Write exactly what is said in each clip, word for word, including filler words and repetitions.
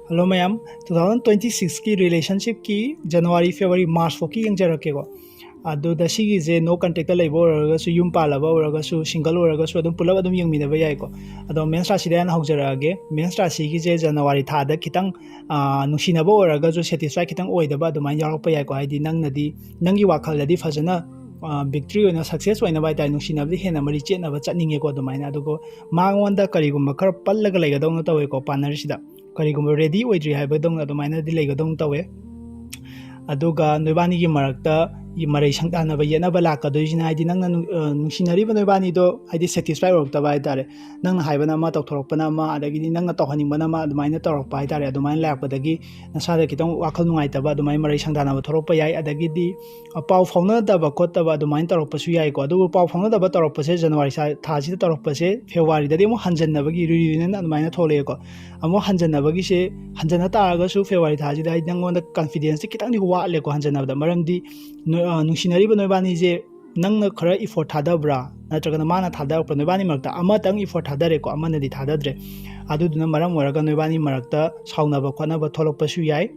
Hello ꯃꯌꯥꯝ, two thousand twenty sixꯀꯤ relationshipꯀꯤ January, February, March ꯐꯥꯎꯀꯤ ꯌꯦꯡꯖꯔꯛꯀꯦꯀꯣ꯫ ꯑꯗꯨꯗ ꯁꯤꯒꯤꯁꯦ no contactꯇ ꯂꯩꯕ ꯑꯣꯏꯔꯒꯁꯨ, ꯌꯨꯝ ꯄꯥꯜꯂꯕ ꯑꯣꯏꯔꯒꯁꯨ, single ꯑꯣꯏꯔꯒꯁꯨ, ꯑꯗꯨꯝ ꯄꯨꯂꯞ ꯑꯗꯨꯝ ꯌꯦꯡꯃꯤꯟꯅꯕ ꯌꯥꯏꯀꯣ꯫ ꯑꯗꯣ ꯃꯦꯟꯁ ꯔꯥꯁꯤꯗ ꯍꯥꯟꯅ ꯍꯧꯖꯔꯛꯑꯒꯦ꯫ ꯃꯦꯟꯁ ꯔꯥꯁꯤꯒꯤꯁꯦ January ꯊꯥꯗ ꯈꯤꯇꯪ, ꯑꯥ, ꯅꯨꯡꯁꯤꯅꯕ ꯑꯣꯏꯔꯒꯁꯨ satisfy ꯈꯤꯇꯪ ꯑꯣꯏꯗꯕ ꯑꯗꯨꯃꯥꯏꯅ ꯌꯥꯎꯔꯛꯄ ꯌꯥꯏꯀꯣ꯫ ꯍꯥꯏꯗꯤ ꯅꯪꯅꯗꯤ, ꯅꯪꯒꯤ ꯋꯥꯈꯜꯗꯗꯤ ꯐꯖꯅ, ꯑꯥ, victory ꯑꯣꯏꯅ, success ꯑꯣꯏꯅꯕ ꯍꯥꯏꯇꯥꯔꯦ, ꯅꯨꯡꯁꯤꯅꯕꯗꯤ ꯍꯦꯟꯅ ꯃꯔꯤ ꯆꯦꯠꯅꯕ ꯆꯠꯅꯤꯡꯉꯦꯀꯣ ꯑꯗꯨꯃꯥꯏꯅ꯫ ꯑꯗꯨꯒ ꯃꯉꯣꯟꯗ ꯀꯔꯤꯒꯨꯝꯕ ꯈꯔ ꯄꯜꯂꯒ ꯂꯩꯒꯗꯧꯅ ꯇꯧꯋꯦꯀꯣ partnerꯁꯤꯗ꯫ ꯀꯔꯤꯒꯨꯝꯕ ready ꯑꯣꯏꯗ꯭ꯔꯤ ꯍꯥꯏꯕꯗꯧꯅ ꯑꯗꯨꯃꯥꯏꯅꯗꯤ ꯂꯩꯒꯗꯧꯅ ꯇꯧꯋꯦ꯫ ꯑꯗꯨꯒ ꯅꯣꯏꯕꯥꯅꯤꯒꯤ ꯃꯔꯛꯇ ꯃꯔꯩ ꯁꯪꯗꯥꯅꯕ ꯌꯦꯠꯅꯕ ꯂꯥꯛꯀꯗꯣꯏꯁꯤꯅ, ꯍꯥꯏꯗꯤ ꯅꯪꯅ ꯅꯨꯡ-, ꯑ, ꯅꯨꯡꯁꯤꯅꯔꯤꯕ ꯅꯣꯏꯕꯥꯅꯤꯗꯣ ꯍꯥꯏꯗꯤ satisfy ꯑꯣꯏꯔꯛꯇꯕ ꯍꯥꯏꯇꯥꯔꯦ꯫ ꯅꯪꯅ ꯍꯥꯏꯕꯅ ꯑꯃ, ꯇꯧꯊꯣꯔꯛꯄꯅ ꯑꯃ, ꯑꯗꯒꯤꯗꯤ ꯅꯪꯅ ꯇꯧꯍꯟꯅꯤꯡꯕꯅ ꯑꯃ, ꯑꯗꯨꯃꯥꯏꯅ ꯇꯧꯔꯛꯄ ꯍꯥꯏꯇꯥꯔꯦ꯫ ꯑꯗꯨꯃꯥꯏꯅ ꯂꯥꯛꯄꯗꯒꯤ ꯅꯁꯥꯗ ꯈꯤꯇꯪ ꯋꯥꯈꯜ ꯅꯨꯡꯉꯥꯏꯇꯕ, ꯑꯗꯨꯃꯥꯏꯅ ꯃꯔꯩ ꯁꯪꯗꯥꯅꯕ ꯊꯣꯛꯂꯛꯄ ꯌꯥꯏ꯫ ꯑꯗꯒꯤꯗꯤ, ꯑ, ꯄꯥꯎ ꯐꯥꯎꯅꯗꯕ ꯈꯣꯠꯇꯕ ꯑꯗꯨꯃꯥꯏꯅ ꯇꯧꯔꯛꯄꯁꯨ ꯌꯥꯏꯀꯣ꯫ ꯑꯗꯨꯕꯨ ꯄꯥꯎ ꯐꯥꯎꯅꯗꯕ ꯇꯧꯔꯛꯄꯁꯦ January ꯊꯥ-, ꯊꯥꯁꯤꯗ ꯇꯧꯔꯛꯄꯁꯦ Februaryꯗꯗꯤ ꯑꯃꯨꯛ ꯍꯟꯖꯟꯅꯕꯒꯤ reunion ꯑꯗꯨꯃꯥꯏꯅ ꯊꯣꯛꯂꯛꯑꯦꯀꯣ꯫ ꯑꯃꯨꯛ ꯍꯟꯖꯟꯅꯕꯒꯤꯁꯦ, ꯍꯟꯖꯟꯅ ꯇꯥꯔꯒꯁꯨ February ꯊꯥꯁꯤꯗ ꯍꯥꯏꯗꯤ ꯅꯪꯉꯣꯟꯗ confidenceꯁꯦ ꯈꯤꯇꯪꯗꯤ ꯋꯥꯠꯂꯦꯀꯣ ꯍꯟꯖꯟꯅꯕꯗ꯫ ꯃꯔꯝꯗꯤ ꯅꯣꯏ-, ꯑ, ꯅꯨꯡꯁꯤꯅꯔꯤꯕ ꯅꯣꯏꯕꯥꯅꯤꯁꯦ ꯅꯪꯅ ꯈꯔ effort ꯊꯥꯗꯕ꯭ꯔꯥ, ꯅꯠꯇ꯭ꯔꯒꯅ ꯃꯥꯅ ꯊꯥꯗꯔꯛꯄ꯭ꯔꯥ? ꯅꯣꯏꯕꯥꯅꯤ ꯃꯔꯛꯇ ꯑꯃꯇꯪ effort ꯊꯥꯗꯔꯦꯀꯣ, ꯑꯃꯅꯗꯤ ꯊꯥꯗꯗ꯭ꯔꯦ꯫ ꯑꯗꯨꯗꯨꯅ ꯃꯔꯝ ꯑꯣꯏꯔꯒ ꯅꯣꯏꯕꯥꯅꯤ ꯃꯔꯛꯇ ꯁꯥꯎꯅꯕ ꯈꯣꯠꯅꯕ ꯊꯣꯛꯂꯛꯄꯁꯨ ꯌꯥꯏ꯫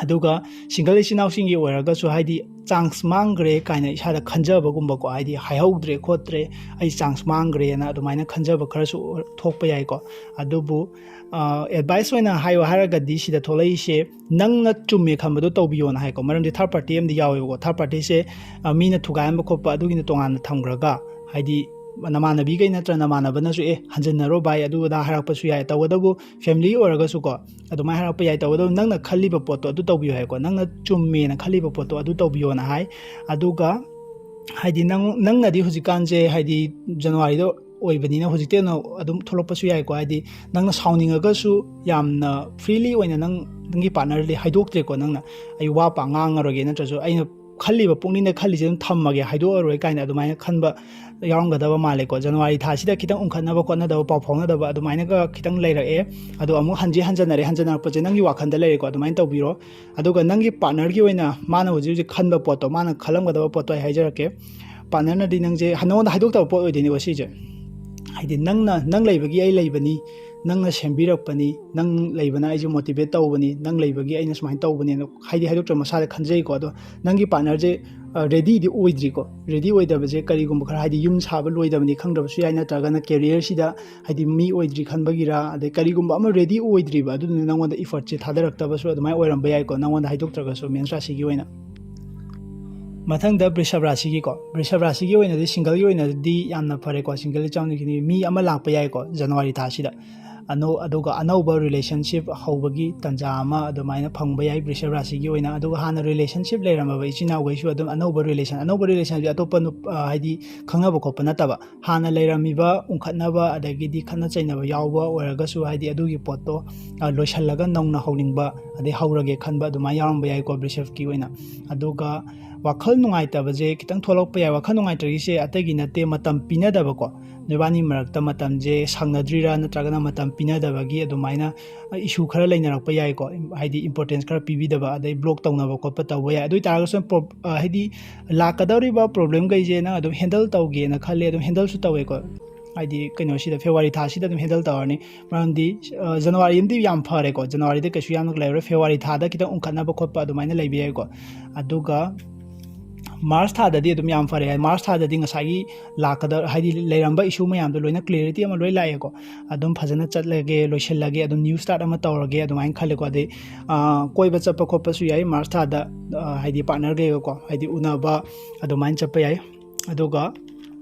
ꯑꯗꯨꯒ single ꯏꯆꯤꯟ ꯏꯅꯥꯎꯁꯤꯡꯒꯤ ꯑꯣꯏꯔꯒꯁꯨ ꯍꯥꯏꯗꯤ chance ꯃꯥꯡꯈ꯭ꯔꯦ ꯀꯥꯏꯅ ꯏꯁꯥꯗ ꯈꯟꯖꯕꯒꯨꯝꯕꯀꯣ, ꯍꯥꯏꯗꯤ ꯍꯥꯏꯍꯧꯗ꯭ꯔꯦ ꯈꯣꯠꯇ꯭ꯔꯦ, ꯑꯩ chance ꯃꯥꯡꯈ꯭ꯔꯦꯅ ꯑꯗꯨꯃꯥꯏꯅ ꯈꯟꯖꯕ ꯈꯔꯁꯨ ꯊꯣꯛꯄ ꯌꯥꯏꯀꯣ꯫ ꯑꯗꯨꯕꯨ, ꯑ, advice ꯑꯣꯏꯅ ꯍꯥꯏꯌꯣ ꯍꯥꯏꯔꯒꯗꯤ ꯁꯤꯗ ꯊꯣꯛꯂꯛꯏꯁꯦ ꯅꯪꯅ ꯆꯨꯝꯃꯦ ꯈꯟꯕꯗꯣ ꯇꯧꯕꯤꯌꯣꯅ ꯍꯥꯏꯀꯣ꯫ ꯃꯔꯝꯗꯤ third party ꯑꯃꯗꯤ ꯌꯥꯎꯋꯦꯕꯀꯣ꯫ Third partyꯁꯦ, ꯑ, ꯃꯤꯅ ꯊꯨꯒꯥꯏꯍꯟꯕ ꯈꯣꯠꯄ ꯑꯗꯨꯒꯤꯅ ꯇꯣꯉꯥꯟꯅ ꯊꯝꯈ꯭ꯔꯒ, ꯍꯥꯏꯗꯤ ꯅꯃꯥꯟꯅꯕꯤꯈꯩ ꯅꯠꯇ꯭ꯔ ꯅꯃꯥꯟꯅꯕꯅꯁꯨ "ꯑꯦ, ꯍꯟꯖꯤꯟꯅꯔꯣ ꯚꯥꯏ, ꯑꯗꯨ ꯑꯗꯥ" ꯍꯥꯏꯔꯛꯄꯁꯨ ꯌꯥꯏ꯫ ꯇꯧꯕꯇꯕꯨ family ꯑꯣꯏꯔꯒꯁꯨꯀꯣ, ꯑꯗꯨꯃꯥꯏꯅ ꯍꯥꯏꯔꯛꯄ ꯌꯥꯏ꯫ ꯇꯧꯕꯇꯕꯨ ꯅꯪꯅ ꯈꯜꯂꯤꯕ ꯄꯣꯠꯇꯣ ꯑꯗꯨ ꯇꯧꯕꯤꯌꯣ ꯍꯥꯏꯀꯣ꯫ ꯅꯪꯅ ꯆꯨꯝꯃꯦꯅ ꯈꯜꯂꯤꯕ ꯄꯣꯠꯇꯣ ꯑꯗꯨ ꯇꯧꯕꯤꯌꯣꯅ ꯍꯥꯏ꯫ ꯑꯗꯨꯒ ꯍꯥꯏꯗꯤ ꯅꯪ, ꯅꯪꯅꯗꯤ ꯍꯧꯖꯤꯛꯀꯥꯟꯁꯦ ꯍꯥꯏꯗꯤ Januaryꯗ ꯑꯣꯏꯕꯅꯤꯅ ꯍꯧꯖꯤꯛꯇꯩ ꯍꯧꯅ ꯑꯗꯨꯝ ꯊꯣꯛꯂꯛꯄꯁꯨ ꯌꯥꯏꯀꯣ꯫ ꯍꯥꯏꯗꯤ ꯅꯪꯅ ꯁꯥꯎꯅꯤꯡꯉꯒꯁꯨ ꯌꯥꯝꯅ freely ꯑꯣꯏꯅ ꯅꯪ, ꯅꯪꯒꯤ partnerꯗꯤ ꯍꯥꯏꯗꯣꯛꯇ꯭ꯔꯦꯀꯣ꯫ ꯅꯪꯅ "ꯑꯩ ꯋꯥ ꯄꯥꯛ ꯉꯥꯡꯉꯔꯣꯏꯒꯦ", ꯅꯠꯇ꯭ꯔꯁꯨ "ꯑꯩꯅ ꯈꯜꯂꯤꯕ ꯄꯨꯛꯅꯤꯡꯗ ꯈꯜꯂꯤꯁꯦ ꯑꯗꯨꯝ ꯊꯝꯃꯒꯦ, ꯍꯥꯏꯗꯣꯛꯑꯔꯣꯏ" ꯀꯥꯏꯅ ꯑꯗꯨꯃꯥꯏꯅ ꯈꯟꯕ ꯌꯥꯎꯔꯝꯒꯗꯕ ꯃꯥꯜꯂꯦꯀꯣ꯫ January ꯊꯥꯁꯤꯗ ꯈꯤꯇꯪ ꯎꯪꯈꯠꯅꯕ ꯈꯣꯠꯅꯗꯕ, ꯄꯥꯎ ꯐꯥꯎꯅꯗꯕ ꯑꯗꯨꯃꯥꯏꯅꯒ ꯈꯤꯇꯪ ꯂꯩꯔꯛꯑꯦ꯫ ꯑꯗꯣ ꯑꯃꯨꯛ ꯍꯟꯖꯤ ꯍꯟꯖꯟꯅꯔꯦ, ꯍꯟꯖꯟꯅꯔꯛꯄꯁꯦ ꯅꯪꯒꯤ ꯋꯥꯈꯜꯗ ꯂꯩꯔꯦꯀꯣ꯫ ꯑꯗꯨꯃꯥꯏꯅ ꯇꯧꯕꯤꯔꯣ꯫ ꯑꯗꯨꯒ ꯅꯪꯒꯤ partnerꯒꯤ ꯑꯣꯏꯅ ꯃꯥꯅ ꯍꯧꯖꯤꯛ ꯍꯧꯖꯤꯛ ꯈꯟꯕ ꯄꯣꯠꯇꯣ, ꯃꯥꯅ ꯈꯜꯂꯝꯒꯗꯕ ꯄꯣꯠꯇꯣ ꯑꯩ ꯍꯥꯏꯖꯔꯛꯀꯦ꯫ Partnerꯅꯗꯤ ꯅꯪꯁꯦ ꯅꯉꯣꯟꯗ ꯍꯥꯏꯗꯣꯛꯇꯕ ꯄꯣꯠ ꯑꯣꯏꯗꯣꯏꯅꯦꯕ ꯁꯤꯁꯦ꯫ ꯍꯥꯏꯗꯤ ꯅꯪꯅ, ꯅꯪ ꯂꯩꯕꯒꯤ ꯑꯩ ꯂꯩꯕꯅꯤ, ꯅꯪꯅ ꯁꯦꯝꯕꯤꯔꯛꯄꯅꯤ, ꯅꯪ ꯂꯩꯕꯅ ꯑꯩꯁꯦ ꯃꯣꯇꯤꯚꯦꯠ ꯇꯧꯕꯅꯤ, ꯅꯪ ꯂꯩꯕꯒꯤ ꯑꯩꯅ ꯁꯨꯃꯥꯏꯅ ꯇꯧꯕꯅꯦꯅ ꯍꯥꯏꯗꯤ ꯍꯥꯏꯗꯣꯛꯇ꯭ꯔ ꯃꯁꯥꯗ ꯈꯟꯖꯩꯀꯣ꯫ ꯑꯗꯣ ꯅꯪꯒꯤ ꯄꯥꯔꯠꯅꯔꯁꯦ ꯔꯦꯗꯤꯗꯤ ꯑꯣꯏꯗ꯭ꯔꯤꯀꯣ꯫ ꯔꯦꯗꯤ ꯑꯣꯏꯗꯕꯁꯦ ꯀꯔꯤꯒꯨꯝꯕ ꯈꯔ ꯍꯥꯏꯗꯤ ꯌꯨꯝ ꯁꯥꯕ ꯂꯣꯏꯗꯕꯅꯤ ꯈꯪꯗꯕꯁꯨ ꯌꯥꯏ, ꯅꯠꯇ꯭ꯔꯒꯅ ꯀꯦꯔꯤꯌꯔꯁꯤꯗ ꯍꯥꯏꯗꯤ ꯃꯤ ꯑꯣꯏꯗ꯭ꯔꯤ ꯈꯟꯕꯒꯤꯔ, ꯑꯗꯩ ꯀꯔꯤꯒꯨꯝꯕ ꯑꯃ ꯔꯦꯗꯤ ꯑꯣꯏꯗ꯭ꯔꯤꯕ ꯑꯗꯨꯗꯨꯅ ꯅꯪꯉꯣꯟꯗ ꯏꯐꯔꯠꯁꯦ ꯊꯥꯗꯔꯛꯇꯕꯁꯨ ꯑꯗꯨꯃꯥꯏꯅ ꯑꯣꯏꯔꯝꯕ ꯌꯥꯏꯀꯣ, ꯅꯪꯉꯣꯟꯗ ꯍꯥꯏꯗꯣꯛꯇ꯭ꯔꯒꯁꯨ ꯃꯦꯟꯁ ꯔꯥꯁꯤꯒꯤ ꯑꯣꯏꯅ꯫ ꯃꯊꯪꯗ ꯕ꯭ꯔꯤꯁꯞ ꯔꯥꯁꯤꯒꯤꯀꯣ꯫ ꯕ꯭ꯔꯤꯁꯞ ꯔꯥꯁꯤꯒꯤ ꯑꯣꯏꯅꯗꯤ ꯁꯤꯡꯒꯜꯒꯤ ꯑꯣꯏꯅꯗꯤ ꯌꯥꯝꯅ ꯐꯔꯦꯀꯣ꯫ ꯁꯤꯡꯒꯜ ꯏꯆꯥꯎꯅꯤꯒꯤꯗꯤ ꯃꯤ ꯑꯃ ꯂꯥꯛꯄ ꯌꯥꯏꯀꯣ ꯖꯅꯋꯥꯔꯤ ꯊꯥꯁꯤꯗ꯫ ꯑꯅꯧ-, ꯑꯗꯨꯒ ꯑꯅꯧꯕ ꯔꯤꯂꯦꯁꯟꯁꯤꯞ ꯍꯧꯕꯒꯤ ꯇꯥꯟꯖꯥ ꯑꯃ ꯑꯗꯨꯃꯥꯏꯅ ꯐꯪꯕ ꯌꯥꯏ ꯕ꯭ꯔꯤꯁꯞ ꯔꯥꯁꯤꯒꯤ ꯑꯣꯏꯅ꯫ ꯑꯗꯨꯒ ꯍꯥꯟꯅ ꯔꯤꯂꯦꯁꯟꯁꯤꯞ ꯂꯩꯔꯝꯃꯕ ꯏꯆꯤꯟ ꯏꯅꯥꯎꯈꯩꯁꯨ ꯑꯗꯨꯝ ꯑꯅꯧꯕ ꯔꯤꯂꯦꯁꯟ, ꯑꯅꯧꯕ ꯔꯤꯂꯦꯁꯟꯁꯤꯞ ꯑꯇꯣꯞꯄ ꯅꯨꯞ-, ꯑ, ꯍꯥꯏꯗꯤ ꯈꯪꯅꯕ ꯈꯣꯠꯄ ꯅꯠꯇꯕ, ꯍꯥꯟꯅ ꯂꯩꯔꯝꯃꯤꯕ ꯎꯪꯈꯠꯅꯕ ꯑꯗꯒꯤꯗꯤ ꯈꯠꯅ ꯆꯩꯅꯕ ꯌꯥꯎꯕ ꯑꯣꯏꯔꯒꯁꯨ ꯍꯥꯏꯗꯤ ꯑꯗꯨꯒꯤ ꯄꯣꯠꯇꯣ, ꯑ, ꯂꯣꯏꯁꯤꯜꯂꯒ ꯅꯧꯅ ꯍꯧꯅꯤꯡꯕ ꯑꯗꯩ ꯍꯧꯔꯒꯦ ꯈꯟꯕ ꯑꯗꯨꯃꯥꯏꯅ ꯌꯥꯎꯔꯝꯕ ꯌꯥꯏꯀꯣ ꯕ꯭ꯔꯤꯁꯞꯀꯤ ꯑꯣꯏꯅ꯫ ꯑꯗꯨꯒ ꯋꯥꯈꯜ ꯅꯨꯡꯉꯥꯏꯇꯕꯁꯦ ꯈꯤꯇꯪ ꯊꯣꯛꯂꯛꯄ ꯌꯥꯏ꯫ ꯋꯥꯈꯜ ꯅꯨꯡꯉꯥꯏꯇ꯭ꯔꯤꯁꯦ ꯑꯇꯩꯒꯤ ꯅꯠꯇꯦ, ꯃꯇꯝ ꯄꯤꯅꯗꯕꯀꯣ꯫ ꯅꯣꯏꯕꯥꯅꯤ ꯃꯔꯛꯇ ꯃꯇꯝꯁꯦ ꯁꯪꯅꯗ꯭ꯔꯤꯔꯥ ꯅꯠꯇ꯭ꯔꯒꯅ ꯃꯇꯝ ꯄꯤꯅꯗꯕꯒꯤ ꯑꯗꯨꯃꯥꯏꯅ ꯏꯁꯨ ꯈꯔ ꯂꯩꯅꯔꯛꯄ ꯌꯥꯏꯀꯣ꯫ ꯍꯥꯏꯗꯤ ꯏꯝꯄꯣꯔꯇꯦꯟꯁ ꯈꯔ ꯄꯤꯕꯤꯗꯕ, ꯑꯗꯩ ꯕ꯭ꯂꯣꯛ ꯇꯧꯅꯕ ꯈꯣꯠꯄ ꯇꯧꯕ ꯌꯥꯏ꯫ ꯑꯗꯨ ꯑꯣꯏ ꯇꯥꯔꯒꯁꯨ ꯄ꯭ꯔꯣ-, ꯑ, ꯍꯥꯏꯗꯤ ꯂꯥꯛꯀꯗꯧꯔꯤꯕ ꯄ꯭ꯔꯣꯕ꯭ꯂꯦꯝꯈꯩꯁꯦ ꯅꯪ ꯑꯗꯨꯝ ꯍꯦꯟꯗꯜ ꯇꯧꯒꯦꯅ ꯈꯜꯂꯦ, ꯑꯗꯨꯝ ꯍꯦꯟꯗꯜꯁꯨ ꯇꯧꯋꯦꯀꯣ꯫ ꯍꯥꯏꯗꯤ ꯀꯩꯅꯣꯁꯤꯗ, ꯐꯦꯕꯋꯥꯔꯤ ꯊꯥꯁꯤꯗ ꯑꯗꯨꯝ ꯍꯦꯟꯗꯜ ꯇꯧꯔꯅꯤ꯫ ꯃꯔꯝꯗꯤ, ꯑ, ꯖꯅꯋꯥꯔꯤ ꯑꯃꯗꯤ ꯌꯥꯝ ꯐꯔꯦꯀꯣ, ꯖꯅꯋꯥꯔꯤꯗ ꯀꯩꯁꯨ ꯌꯥꯝꯅ ꯂꯩꯔꯔꯣꯏ, ꯐꯦꯕꯋꯥꯔꯤ ꯊꯥꯗ ꯈꯤꯇꯪ ꯎꯪꯈꯠꯅꯕ ꯈꯣꯠꯄ ꯑꯗꯨꯃꯥꯏꯅ ꯂꯩꯕ ꯌꯥꯏꯀꯣ꯫ ꯑꯗꯨꯒ ꯃꯥꯔꯁ ꯊꯥꯗꯗꯤ ꯑꯗꯨꯝ ꯌꯥꯝ ꯐꯔꯦ꯫ ꯃꯥꯔꯁ ꯊꯥꯗꯗꯤ ꯉꯁꯥꯏꯒꯤ ꯂꯥꯛꯀꯗ-, ꯍꯥꯏꯗꯤ ꯂꯩꯔꯝꯕ ꯏꯁꯨ ꯃꯌꯥꯝꯗꯣ ꯂꯣꯏꯅ ꯀ꯭ꯂꯦꯔꯤꯇꯤ ꯑꯃ ꯂꯣꯏ ꯂꯥꯛꯑꯦꯀꯣ꯫ ꯑꯗꯨꯝ ꯐꯖꯅ ꯆꯠꯂꯒꯦ, ꯂꯣꯏꯁꯤꯜꯂꯒꯦ, ꯑꯗꯨꯝ ꯅ꯭ꯌꯨ ꯁ꯭ꯇꯥꯔꯠ ꯑꯃ ꯇꯧꯔꯒꯦ ꯑꯗꯨꯃꯥꯏꯅ ꯈꯜꯂꯦꯀꯣ꯫ ꯑꯗꯩ, ꯑ, ꯀꯣꯏꯕ ꯆꯠꯄ ꯈꯣꯠꯄꯁꯨ ꯌꯥꯏ ꯃꯥꯔꯁ ꯊꯥꯗ, ꯑ, ꯍꯥꯏꯗꯤ ꯄꯥꯔꯠꯅꯔꯈꯩꯒꯀꯣ, ꯍꯥꯏꯗꯤ ꯎꯅꯕ ꯑꯗꯨꯃꯥꯏꯅ ꯆꯠꯄ ꯌꯥꯏ꯫ ꯑꯗꯨꯒ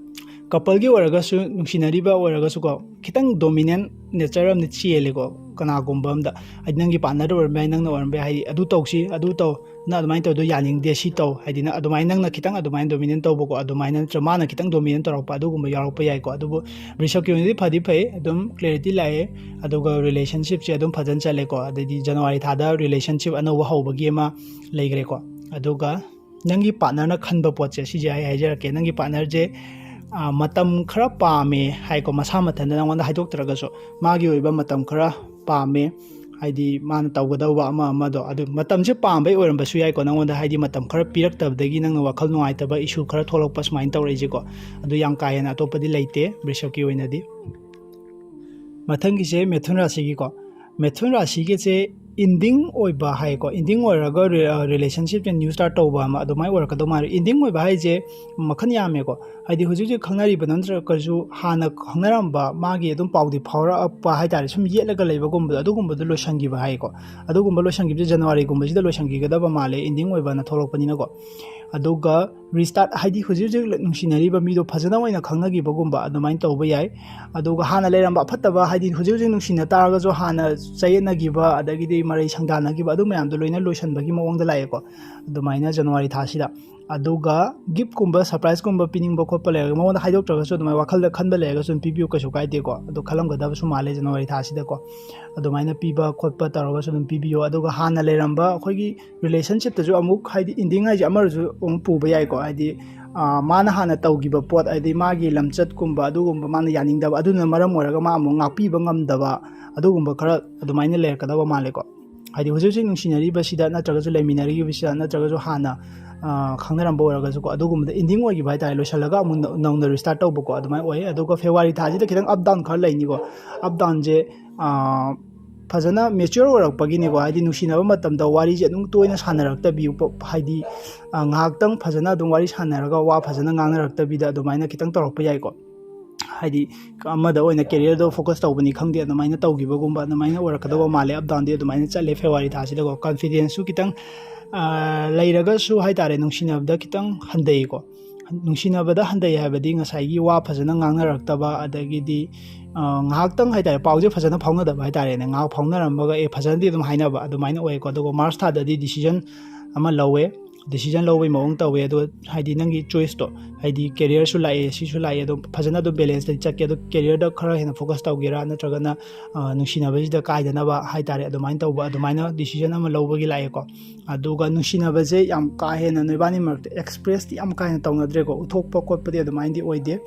ꯀꯄꯜꯒꯤ ꯑꯣꯏꯔꯒꯁꯨ, ꯅꯨꯡꯁꯤꯅꯔꯤꯕ ꯑꯣꯏꯔꯒꯁꯨꯀꯣ, ꯈꯤꯇꯪ ꯗꯣꯃꯤꯅꯦꯟ ꯅꯦꯆꯔ ꯑꯃꯗꯤ ꯆꯦꯜꯂꯦꯀꯣ꯫ ꯀꯅꯥꯒꯨꯝꯕ ꯑꯝꯗ, ꯍꯥꯏꯗꯤ ꯅꯪꯒꯤ ꯄꯥꯔꯠꯅꯔꯗ ꯑꯣꯏꯔꯝꯕ ꯌꯥꯏ, ꯅꯪꯅ ꯑꯣꯏꯔꯝꯕ ꯌꯥꯏ, ꯍꯥꯏꯗꯤ ꯑꯗꯨ ꯇꯧꯁꯤ, ꯑꯗꯨ ꯇꯧ, ꯅꯪ ꯑꯗꯨꯃꯥꯏꯅ ꯇꯧꯗꯣ ꯌꯥꯅꯤꯡꯗꯦ, ꯁꯤ ꯇꯧ, ꯍꯥꯏꯗꯤ ꯅꯪ ꯑꯗꯨꯃꯥꯏꯅ, ꯅꯪꯅ ꯈꯤꯇꯪ ꯑꯗꯨꯃꯥꯏꯅ ꯗꯣꯃꯤꯅꯦꯟ ꯇꯧꯕꯀꯣ, ꯑꯗꯨꯃꯥꯏꯅ ꯅꯠꯇ꯭ꯔꯒ ꯃꯥꯅ ꯈꯤꯇꯪ ꯗꯣꯃꯤꯅꯦꯟ ꯇꯧꯔꯛꯄ ꯑꯗꯨꯒꯨꯝꯕ ꯌꯥꯎꯔꯛꯄ ꯌꯥꯏꯀꯣ꯫ ꯑꯗꯨꯕꯨ ꯕ꯭ꯔꯤꯁꯞꯀꯤ ꯑꯣꯏꯅꯗꯤ ꯐꯗꯤ ꯐꯩ, ꯑꯗꯨꯝ ꯀ꯭ꯂꯦꯔꯤꯇꯤ ꯂꯥꯛꯑꯦ, ꯑꯗꯨꯒ ꯔꯤꯂꯦꯁꯟꯁꯤꯞꯁꯦ ꯑꯗꯨꯝ ꯐꯖꯅ ꯆꯠꯂꯦꯀꯣ꯫ ꯑꯗꯩꯗꯤ ꯖꯅꯋꯥꯔꯤ ꯊꯥꯗ ꯔꯤꯂꯦꯁꯟꯁꯤꯞ ꯑꯅꯧꯕ ꯍꯧꯕꯒꯤ ꯑꯃ ꯂꯩꯈ꯭ꯔꯦꯀꯣ꯫ ꯑꯗꯨꯒ ꯅꯪꯒꯤ ꯄꯥꯔꯠꯅꯔꯅ ꯈꯟꯕ ꯄꯣꯠꯁꯦ, ꯁꯤꯁꯦ ꯑꯩ ꯍꯥꯏꯖꯔꯛꯀꯦ꯫ ꯅꯪꯒꯤ ꯄꯥꯔꯠꯅꯔꯁꯦ, ꯑ, ꯃꯇꯝ ꯈꯔ ꯄꯥꯝꯃꯦ ꯍꯥꯏꯀꯣ, ꯃꯁꯥ ꯃꯊꯟꯇ ꯅꯪꯉꯣꯟꯗ ꯍꯥꯏꯗꯣꯛꯇ꯭ꯔꯒꯁꯨ ꯃꯥꯒꯤ ꯑꯣꯏꯕ ꯃꯇꯝ ꯈꯔ ꯄꯥꯝꯃꯦ, ꯍꯥꯏꯗꯤ ꯃꯥꯅ ꯇꯧꯒꯗꯧꯕ ꯑꯃ ꯑꯃꯗꯣ, ꯑꯗꯨ ꯃꯇꯝꯁꯦ ꯄꯥꯝꯕꯩ ꯑꯣꯏꯔꯝꯕꯁꯨ ꯌꯥꯏꯀꯣ꯫ ꯅꯪꯉꯣꯟꯗ ꯍꯥꯏꯗꯤ ꯃꯇꯝ ꯈꯔ ꯄꯤꯔꯛꯇꯕꯗꯒꯤ ꯅꯪꯅ ꯋꯥꯈꯜ ꯅꯨꯡꯉꯥꯏꯇꯕ ꯏꯁꯨ ꯈꯔ ꯊꯣꯛꯂꯛꯄ ꯁꯨꯃꯥꯏꯅ ꯇꯧꯔꯛꯏꯁꯦꯀꯣ꯫ ꯑꯗꯨ ꯌꯥꯝ ꯀꯥ ꯍꯦꯟꯅ ꯑꯇꯣꯞꯄꯗꯤ ꯂꯩꯇꯦ ꯕ꯭ꯔꯤꯁꯞꯀꯤ ꯑꯣꯏꯅꯗꯤ꯫ ꯃꯊꯪꯒꯤꯁꯦ ꯃꯤꯊꯨꯟ ꯔꯥꯁꯤꯒꯤꯀꯣ꯫ ꯃꯤꯊꯨꯟ ꯔꯥꯁꯤꯒꯤꯁꯦ ꯏꯟꯗꯤꯡ ꯑꯣꯏꯕ ꯍꯥꯏꯀꯣ, ꯏꯟꯗꯤꯡ ꯑꯣꯏꯔꯒ ꯔꯤꯂꯦꯁꯟꯁꯤꯞꯁꯦ ꯅ꯭ꯌꯨ ꯁ꯭ꯇꯥꯔꯠ ꯇꯧꯕ ꯑꯃ ꯑꯗꯨꯃꯥꯏꯅ ꯑꯣꯏꯔꯛꯀꯗꯧ ꯃꯥꯜꯂꯦ꯫ ꯏꯟꯗꯤꯡ ꯑꯣꯏꯕ ꯍꯥꯏꯁꯦ ꯃꯈꯜ ꯌꯥꯝꯃꯦꯀꯣ꯫ ꯍꯥꯏꯗꯤ ꯍꯧꯖꯤꯛ ꯍꯧꯖꯤꯛ ꯈꯪꯅꯔꯤꯕ ꯅꯠꯇ꯭ꯔꯒꯁꯨ ꯍꯥꯟꯅ ꯈꯪꯅꯔꯝꯕ ꯃꯥꯒꯤ ꯑꯗꯨꯝ ꯄꯥꯎꯗꯤ ꯐꯥꯎꯔꯛꯄ ꯍꯥꯏꯇꯥꯔꯦ, ꯁꯨꯝ ꯌꯦꯠꯂꯒ ꯂꯩꯕꯒꯨꯝꯕꯗꯣ, ꯑꯗꯨꯒꯨꯝꯕꯗꯣ ꯂꯣꯏꯁꯤꯟꯈꯤꯕ ꯍꯥꯏꯀꯣ꯫ ꯑꯗꯨꯒꯨꯝꯕ ꯂꯣꯏꯁꯤꯟꯈꯤꯕꯁꯦ ꯖꯅꯋꯥꯔꯤꯒꯨꯝꯕꯁꯤꯗ ꯂꯣꯏꯁꯤꯟꯈꯤꯒꯗꯕ ꯃꯥꯜꯂꯦ, ꯏꯟꯗꯤꯡ ꯑꯣꯏꯕꯅ ꯊꯣꯛꯂꯛꯄꯅꯤꯅꯀꯣ꯫ ꯑꯗꯨꯒ ꯔꯤꯁ꯭ꯇꯥꯔꯠ, ꯍꯥꯏꯗꯤ ꯍꯧꯖꯤꯛ ꯍꯧꯖꯤꯛ ꯅꯨꯡꯁꯤꯅꯔꯤꯕ ꯃꯤꯗꯣ ꯐꯖꯅ ꯑꯣꯏꯅ ꯈꯪꯅꯈꯤꯕꯒꯨꯝꯕ ꯑꯗꯨꯃꯥꯏꯅ ꯇꯧꯕ ꯌꯥꯏ꯫ ꯑꯗꯨꯒ ꯍꯥꯟꯅ ꯂꯩꯔꯝꯕ ꯑꯐꯠꯇꯕ, ꯍꯥꯏꯗꯤ ꯍꯧꯖꯤꯛ ꯍꯧꯖꯤꯛ ꯅꯨꯡꯁꯤꯅ ꯇꯥꯔꯒꯁꯨ ꯍꯥꯟꯅ ꯆꯌꯦꯠꯅꯈꯤꯕ ꯑꯗꯒꯤꯗꯤ ꯃꯔꯩ ꯁꯪꯗꯥꯅꯈꯤꯕ, ꯑꯗꯨ ꯃꯌꯥꯝꯗꯣ ꯂꯣꯏꯅ ꯂꯣꯏꯁꯤꯟꯕꯒꯤ ꯃꯑꯣꯡꯗ ꯂꯥꯛꯑꯦꯀꯣ, ꯑꯗꯨꯃꯥꯏꯅ ꯖꯅꯋꯥꯔꯤ ꯊꯥꯁꯤꯗ꯫ ꯑꯗꯨꯒ ꯒꯤꯐꯀꯨꯝꯕ, ꯁꯔꯄ꯭ꯔꯥꯏꯖꯀꯨꯝꯕ ꯄꯤꯅꯤꯡꯕ ꯈꯣꯠꯄ ꯂꯩꯔꯒ, ꯃꯉꯣꯟꯗ ꯍꯥꯏꯗꯣꯛꯇ꯭ꯔꯒꯁꯨ ꯑꯗꯨꯃꯥꯏꯅ ꯋꯥꯈꯜꯗ ꯈꯟꯕ ꯂꯩꯔꯒꯁꯨ ꯑꯗꯨꯝ ꯄꯤꯕꯤꯌꯨ, ꯀꯩꯁꯨ ꯀꯥꯏꯗꯦꯀꯣ꯫ ꯑꯗꯣ ꯈꯜꯂꯝꯒꯗꯕꯁꯨ ꯃꯥꯜꯂꯦ ꯖꯅꯋꯥꯔꯤ ꯊꯥꯁꯤꯗꯀꯣ꯫ ꯑꯗꯨꯃꯥꯏꯅ ꯄꯤꯕ ꯈꯣꯠꯄ ꯇꯧꯔꯒꯁꯨ ꯑꯗꯨꯝ ꯄꯤꯕꯤꯌꯣ꯫ ꯑꯗꯨꯒ ꯍꯥꯟꯅ ꯂꯩꯔꯝꯕ ꯑꯩꯈꯣꯏꯒꯤ ꯔꯤꯂꯦꯁꯟꯁꯤꯞꯇꯁꯨ ꯑꯃꯨꯛ, ꯍꯥꯏꯗꯤ ꯏꯟꯗꯤꯡ ꯍꯥꯏꯁꯦ ꯑꯃꯔꯁꯨ ꯑꯃꯨꯛ ꯄꯨꯕ ꯌꯥꯏꯀꯣ, ꯍꯥꯏꯗꯤ ꯑꯥ, ꯃꯥꯅ ꯍꯥꯟꯅ ꯇꯧꯈꯤꯕ ꯄꯣꯠ, ꯍꯥꯏꯗꯤ ꯃꯥꯒꯤ ꯂꯝꯆꯠꯀꯨꯝꯕ ꯑꯗꯨꯒꯨꯝꯕ ꯃꯥꯅ ꯌꯥꯅꯤꯡꯗꯕ, ꯑꯗꯨꯅ ꯃꯔꯝ ꯑꯣꯏꯔꯒ ꯃꯥ ꯑꯃꯨꯛ ꯉꯥꯛꯄꯤꯕ ꯉꯝꯗꯕ, ꯑꯗꯨꯒꯨꯝꯕ ꯈꯔ ꯑꯗꯨꯃꯥꯏꯅ ꯂꯩꯔꯛꯀꯗꯕ ꯃꯥꯜꯂꯦꯀꯣ꯫ ꯍꯥꯏꯗꯤ ꯍꯧꯖꯤꯛ ꯍꯧꯖꯤꯛ ꯅꯨꯡꯁꯤꯅꯔꯤꯕꯁꯤꯗ ꯅꯠꯇ꯭ꯔꯒꯁꯨ ꯂꯩꯃꯤꯟꯅꯔꯤꯕꯁꯤꯗ ꯅꯠꯇ꯭ꯔꯒꯁꯨ ꯍꯥꯟꯅ, ꯑꯥ, ꯈꯪꯅꯔꯝꯕ ꯑꯣꯏꯔꯒꯁꯨꯀꯣ, ꯑꯗꯨꯒꯨꯝꯕꯗ ꯏꯟꯗꯤꯡ ꯑꯣꯏꯈꯤꯕ ꯍꯥꯏꯇꯥꯔꯦ, ꯂꯣꯏꯁꯤꯜꯂꯒ ꯑꯃꯨꯛ ꯅꯧ-, ꯅꯧꯅ ꯔꯤꯁ꯭ꯇꯥꯔꯠ ꯇꯧꯕꯀꯣ, ꯑꯗꯨꯃꯥꯏꯅ ꯑꯣꯏ꯫ ꯑꯗꯨꯒ ꯐꯦꯕ꯭ꯔꯨꯋꯥꯔꯤ ꯊꯥꯁꯤꯗ ꯈꯤꯇꯪ ꯑꯞ ꯗꯥꯎꯟ ꯈꯔ ꯂꯩꯅꯤꯀꯣ꯫ ꯑꯞ ꯗꯥꯎꯟꯁꯦ, ꯑꯥ, ꯐꯖꯅ ꯃꯦꯆ꯭ꯌꯣꯔ ꯑꯣꯏꯔꯛꯄꯒꯤꯅꯤꯀꯣ, ꯍꯥꯏꯗꯤ ꯅꯨꯡꯁꯤꯅꯕ ꯃꯇꯝꯗ ꯋꯥꯔꯤꯁꯦ ꯑꯗꯨꯝ ꯇꯣꯏꯅ ꯁꯥꯟꯅꯔꯛꯇꯕꯤ, ꯍꯥꯏꯗꯤ, ꯑ, ꯉꯥꯏꯍꯥꯛꯇꯪ ꯐꯖꯅ ꯑꯗꯨꯝ ꯋꯥꯔꯤ ꯁꯥꯟꯅꯔꯒ ꯋꯥ ꯐꯖꯅ ꯉꯥꯡꯅꯔꯛꯇꯕꯤꯗ ꯑꯗꯨꯃꯥꯏꯅ ꯈꯤꯇꯪ ꯇꯧꯔꯛꯄ ꯌꯥꯏꯀꯣ꯫ ꯍꯥꯏꯗꯤ ꯑꯃꯗ ꯑꯣꯏꯅ ꯀꯦꯔꯤꯌꯔꯗꯣ ꯐꯣꯀꯁ ꯇꯧꯕꯅꯤ ꯈꯪꯗꯦ, ꯑꯗꯨꯃꯥꯏꯅ ꯇꯧꯈꯤꯕꯒꯨꯝꯕ ꯑꯗꯨꯃꯥꯏꯅ ꯑꯣꯏꯔꯛꯀꯗꯧꯕ ꯃꯥꯜꯂꯦ꯫ ꯑꯞ ꯗꯥꯎꯟꯗꯤ ꯑꯗꯨꯃꯥꯏꯅ ꯆꯠꯂꯦ ꯐꯦꯕ꯭ꯔꯨꯋꯥꯔꯤ ꯊꯥꯁꯤꯗꯀꯣ꯫ ꯀꯟꯐꯤꯗꯦꯟꯁꯁꯨ ꯈꯤꯇꯪ, ꯑ, ꯂꯩꯔꯒꯁꯨ ꯍꯥꯏꯇꯥꯔꯦ, ꯅꯨꯡꯁꯤꯅꯕꯗ ꯈꯤꯇꯪ ꯍꯟꯊꯩꯀꯣ꯫ ꯅꯨꯡꯁꯤꯅꯕꯗ ꯍꯟꯊꯩ ꯍꯥꯏꯕꯗꯤ ꯉꯁꯥꯏꯒꯤ ꯋꯥ ꯐꯖꯅ ꯉꯥꯡꯅꯔꯛꯇꯕ, ꯑꯗꯒꯤꯗꯤ, ꯑ, ꯉꯥꯏꯍꯥꯛꯇꯪ ꯍꯥꯏꯇꯥꯔꯦ, ꯄꯥꯎꯁꯦ ꯐꯖꯅ ꯐꯥꯎꯅꯗꯕ ꯍꯥꯏꯇꯥꯔꯦꯅꯦ꯫ ꯉꯥꯏꯍꯥꯛ ꯐꯥꯎꯅꯔꯝꯃꯒ ꯑꯦ ꯐꯖꯅꯗꯤ ꯑꯗꯨꯝ ꯍꯥꯏꯅꯕ ꯑꯗꯨꯃꯥꯏꯅ ꯑꯣꯏꯀꯣ꯫ ꯑꯗꯨꯒ ꯃꯥꯔꯁ ꯊꯥꯗꯗꯤ ꯗꯤꯁꯤꯖꯟ ꯑꯃ ꯂꯧꯋꯦ, ꯗꯤꯁꯤꯖꯟ ꯂꯧꯕꯒꯤ ꯃꯑꯣꯡ ꯇꯧꯋꯦ꯫ ꯑꯗꯣ ꯍꯥꯏꯗꯤ ꯅꯪꯒꯤ ꯆꯣꯏꯁꯇꯣ, ꯍꯥꯏꯗꯤ ꯀꯦꯔꯤꯌꯔꯁꯨ ꯂꯥꯛꯑꯦ, ꯁꯤꯁꯨ ꯂꯥꯛꯑꯦ, ꯑꯗꯣ ꯐꯖꯅ ꯑꯗꯨꯝ ꯕꯦꯂꯦꯟꯁꯇꯗꯤ ꯆꯠꯀꯦ꯫ ꯑꯗꯣ ꯀꯦꯔꯤꯌꯔꯗ ꯈꯔ ꯍꯦꯟꯅ ꯐꯣꯀꯁ ꯇꯧꯒꯦꯔꯥ, ꯅꯠꯇ꯭ꯔꯒꯅ, ꯑ, ꯅꯨꯡꯁꯤꯅꯕꯁꯤꯗ ꯀꯥꯏꯗꯅꯕ ꯍꯥꯏꯇꯥꯔꯦ, ꯑꯗꯨꯃꯥꯏꯅ ꯇꯧꯕ, ꯑꯗꯨꯃꯥꯏꯅ ꯗꯤꯁꯤꯖꯟ ꯑꯃ ꯂꯧꯕꯒꯤ ꯂꯥꯛꯑꯦꯀꯣ꯫ ꯑꯗꯨꯒ ꯅꯨꯡꯁꯤꯅꯕꯁꯦ ꯌꯥꯝ ꯀꯥ ꯍꯦꯟꯅ ꯅꯣꯏꯕꯥꯅꯤ ꯃꯔꯛꯇ ꯑꯦꯛꯁꯄ꯭ꯔꯦꯁꯇꯤ ꯌꯥꯝ ꯀꯥ ꯍꯦꯟꯅ ꯇꯧꯅꯗ꯭ꯔꯦꯀꯣ, ꯎꯠꯊꯣꯛꯄ ꯈꯣꯠꯄꯗꯤ ꯑꯗꯨꯃꯥꯏꯅꯗꯤ ꯑꯣꯏꯗꯦ꯫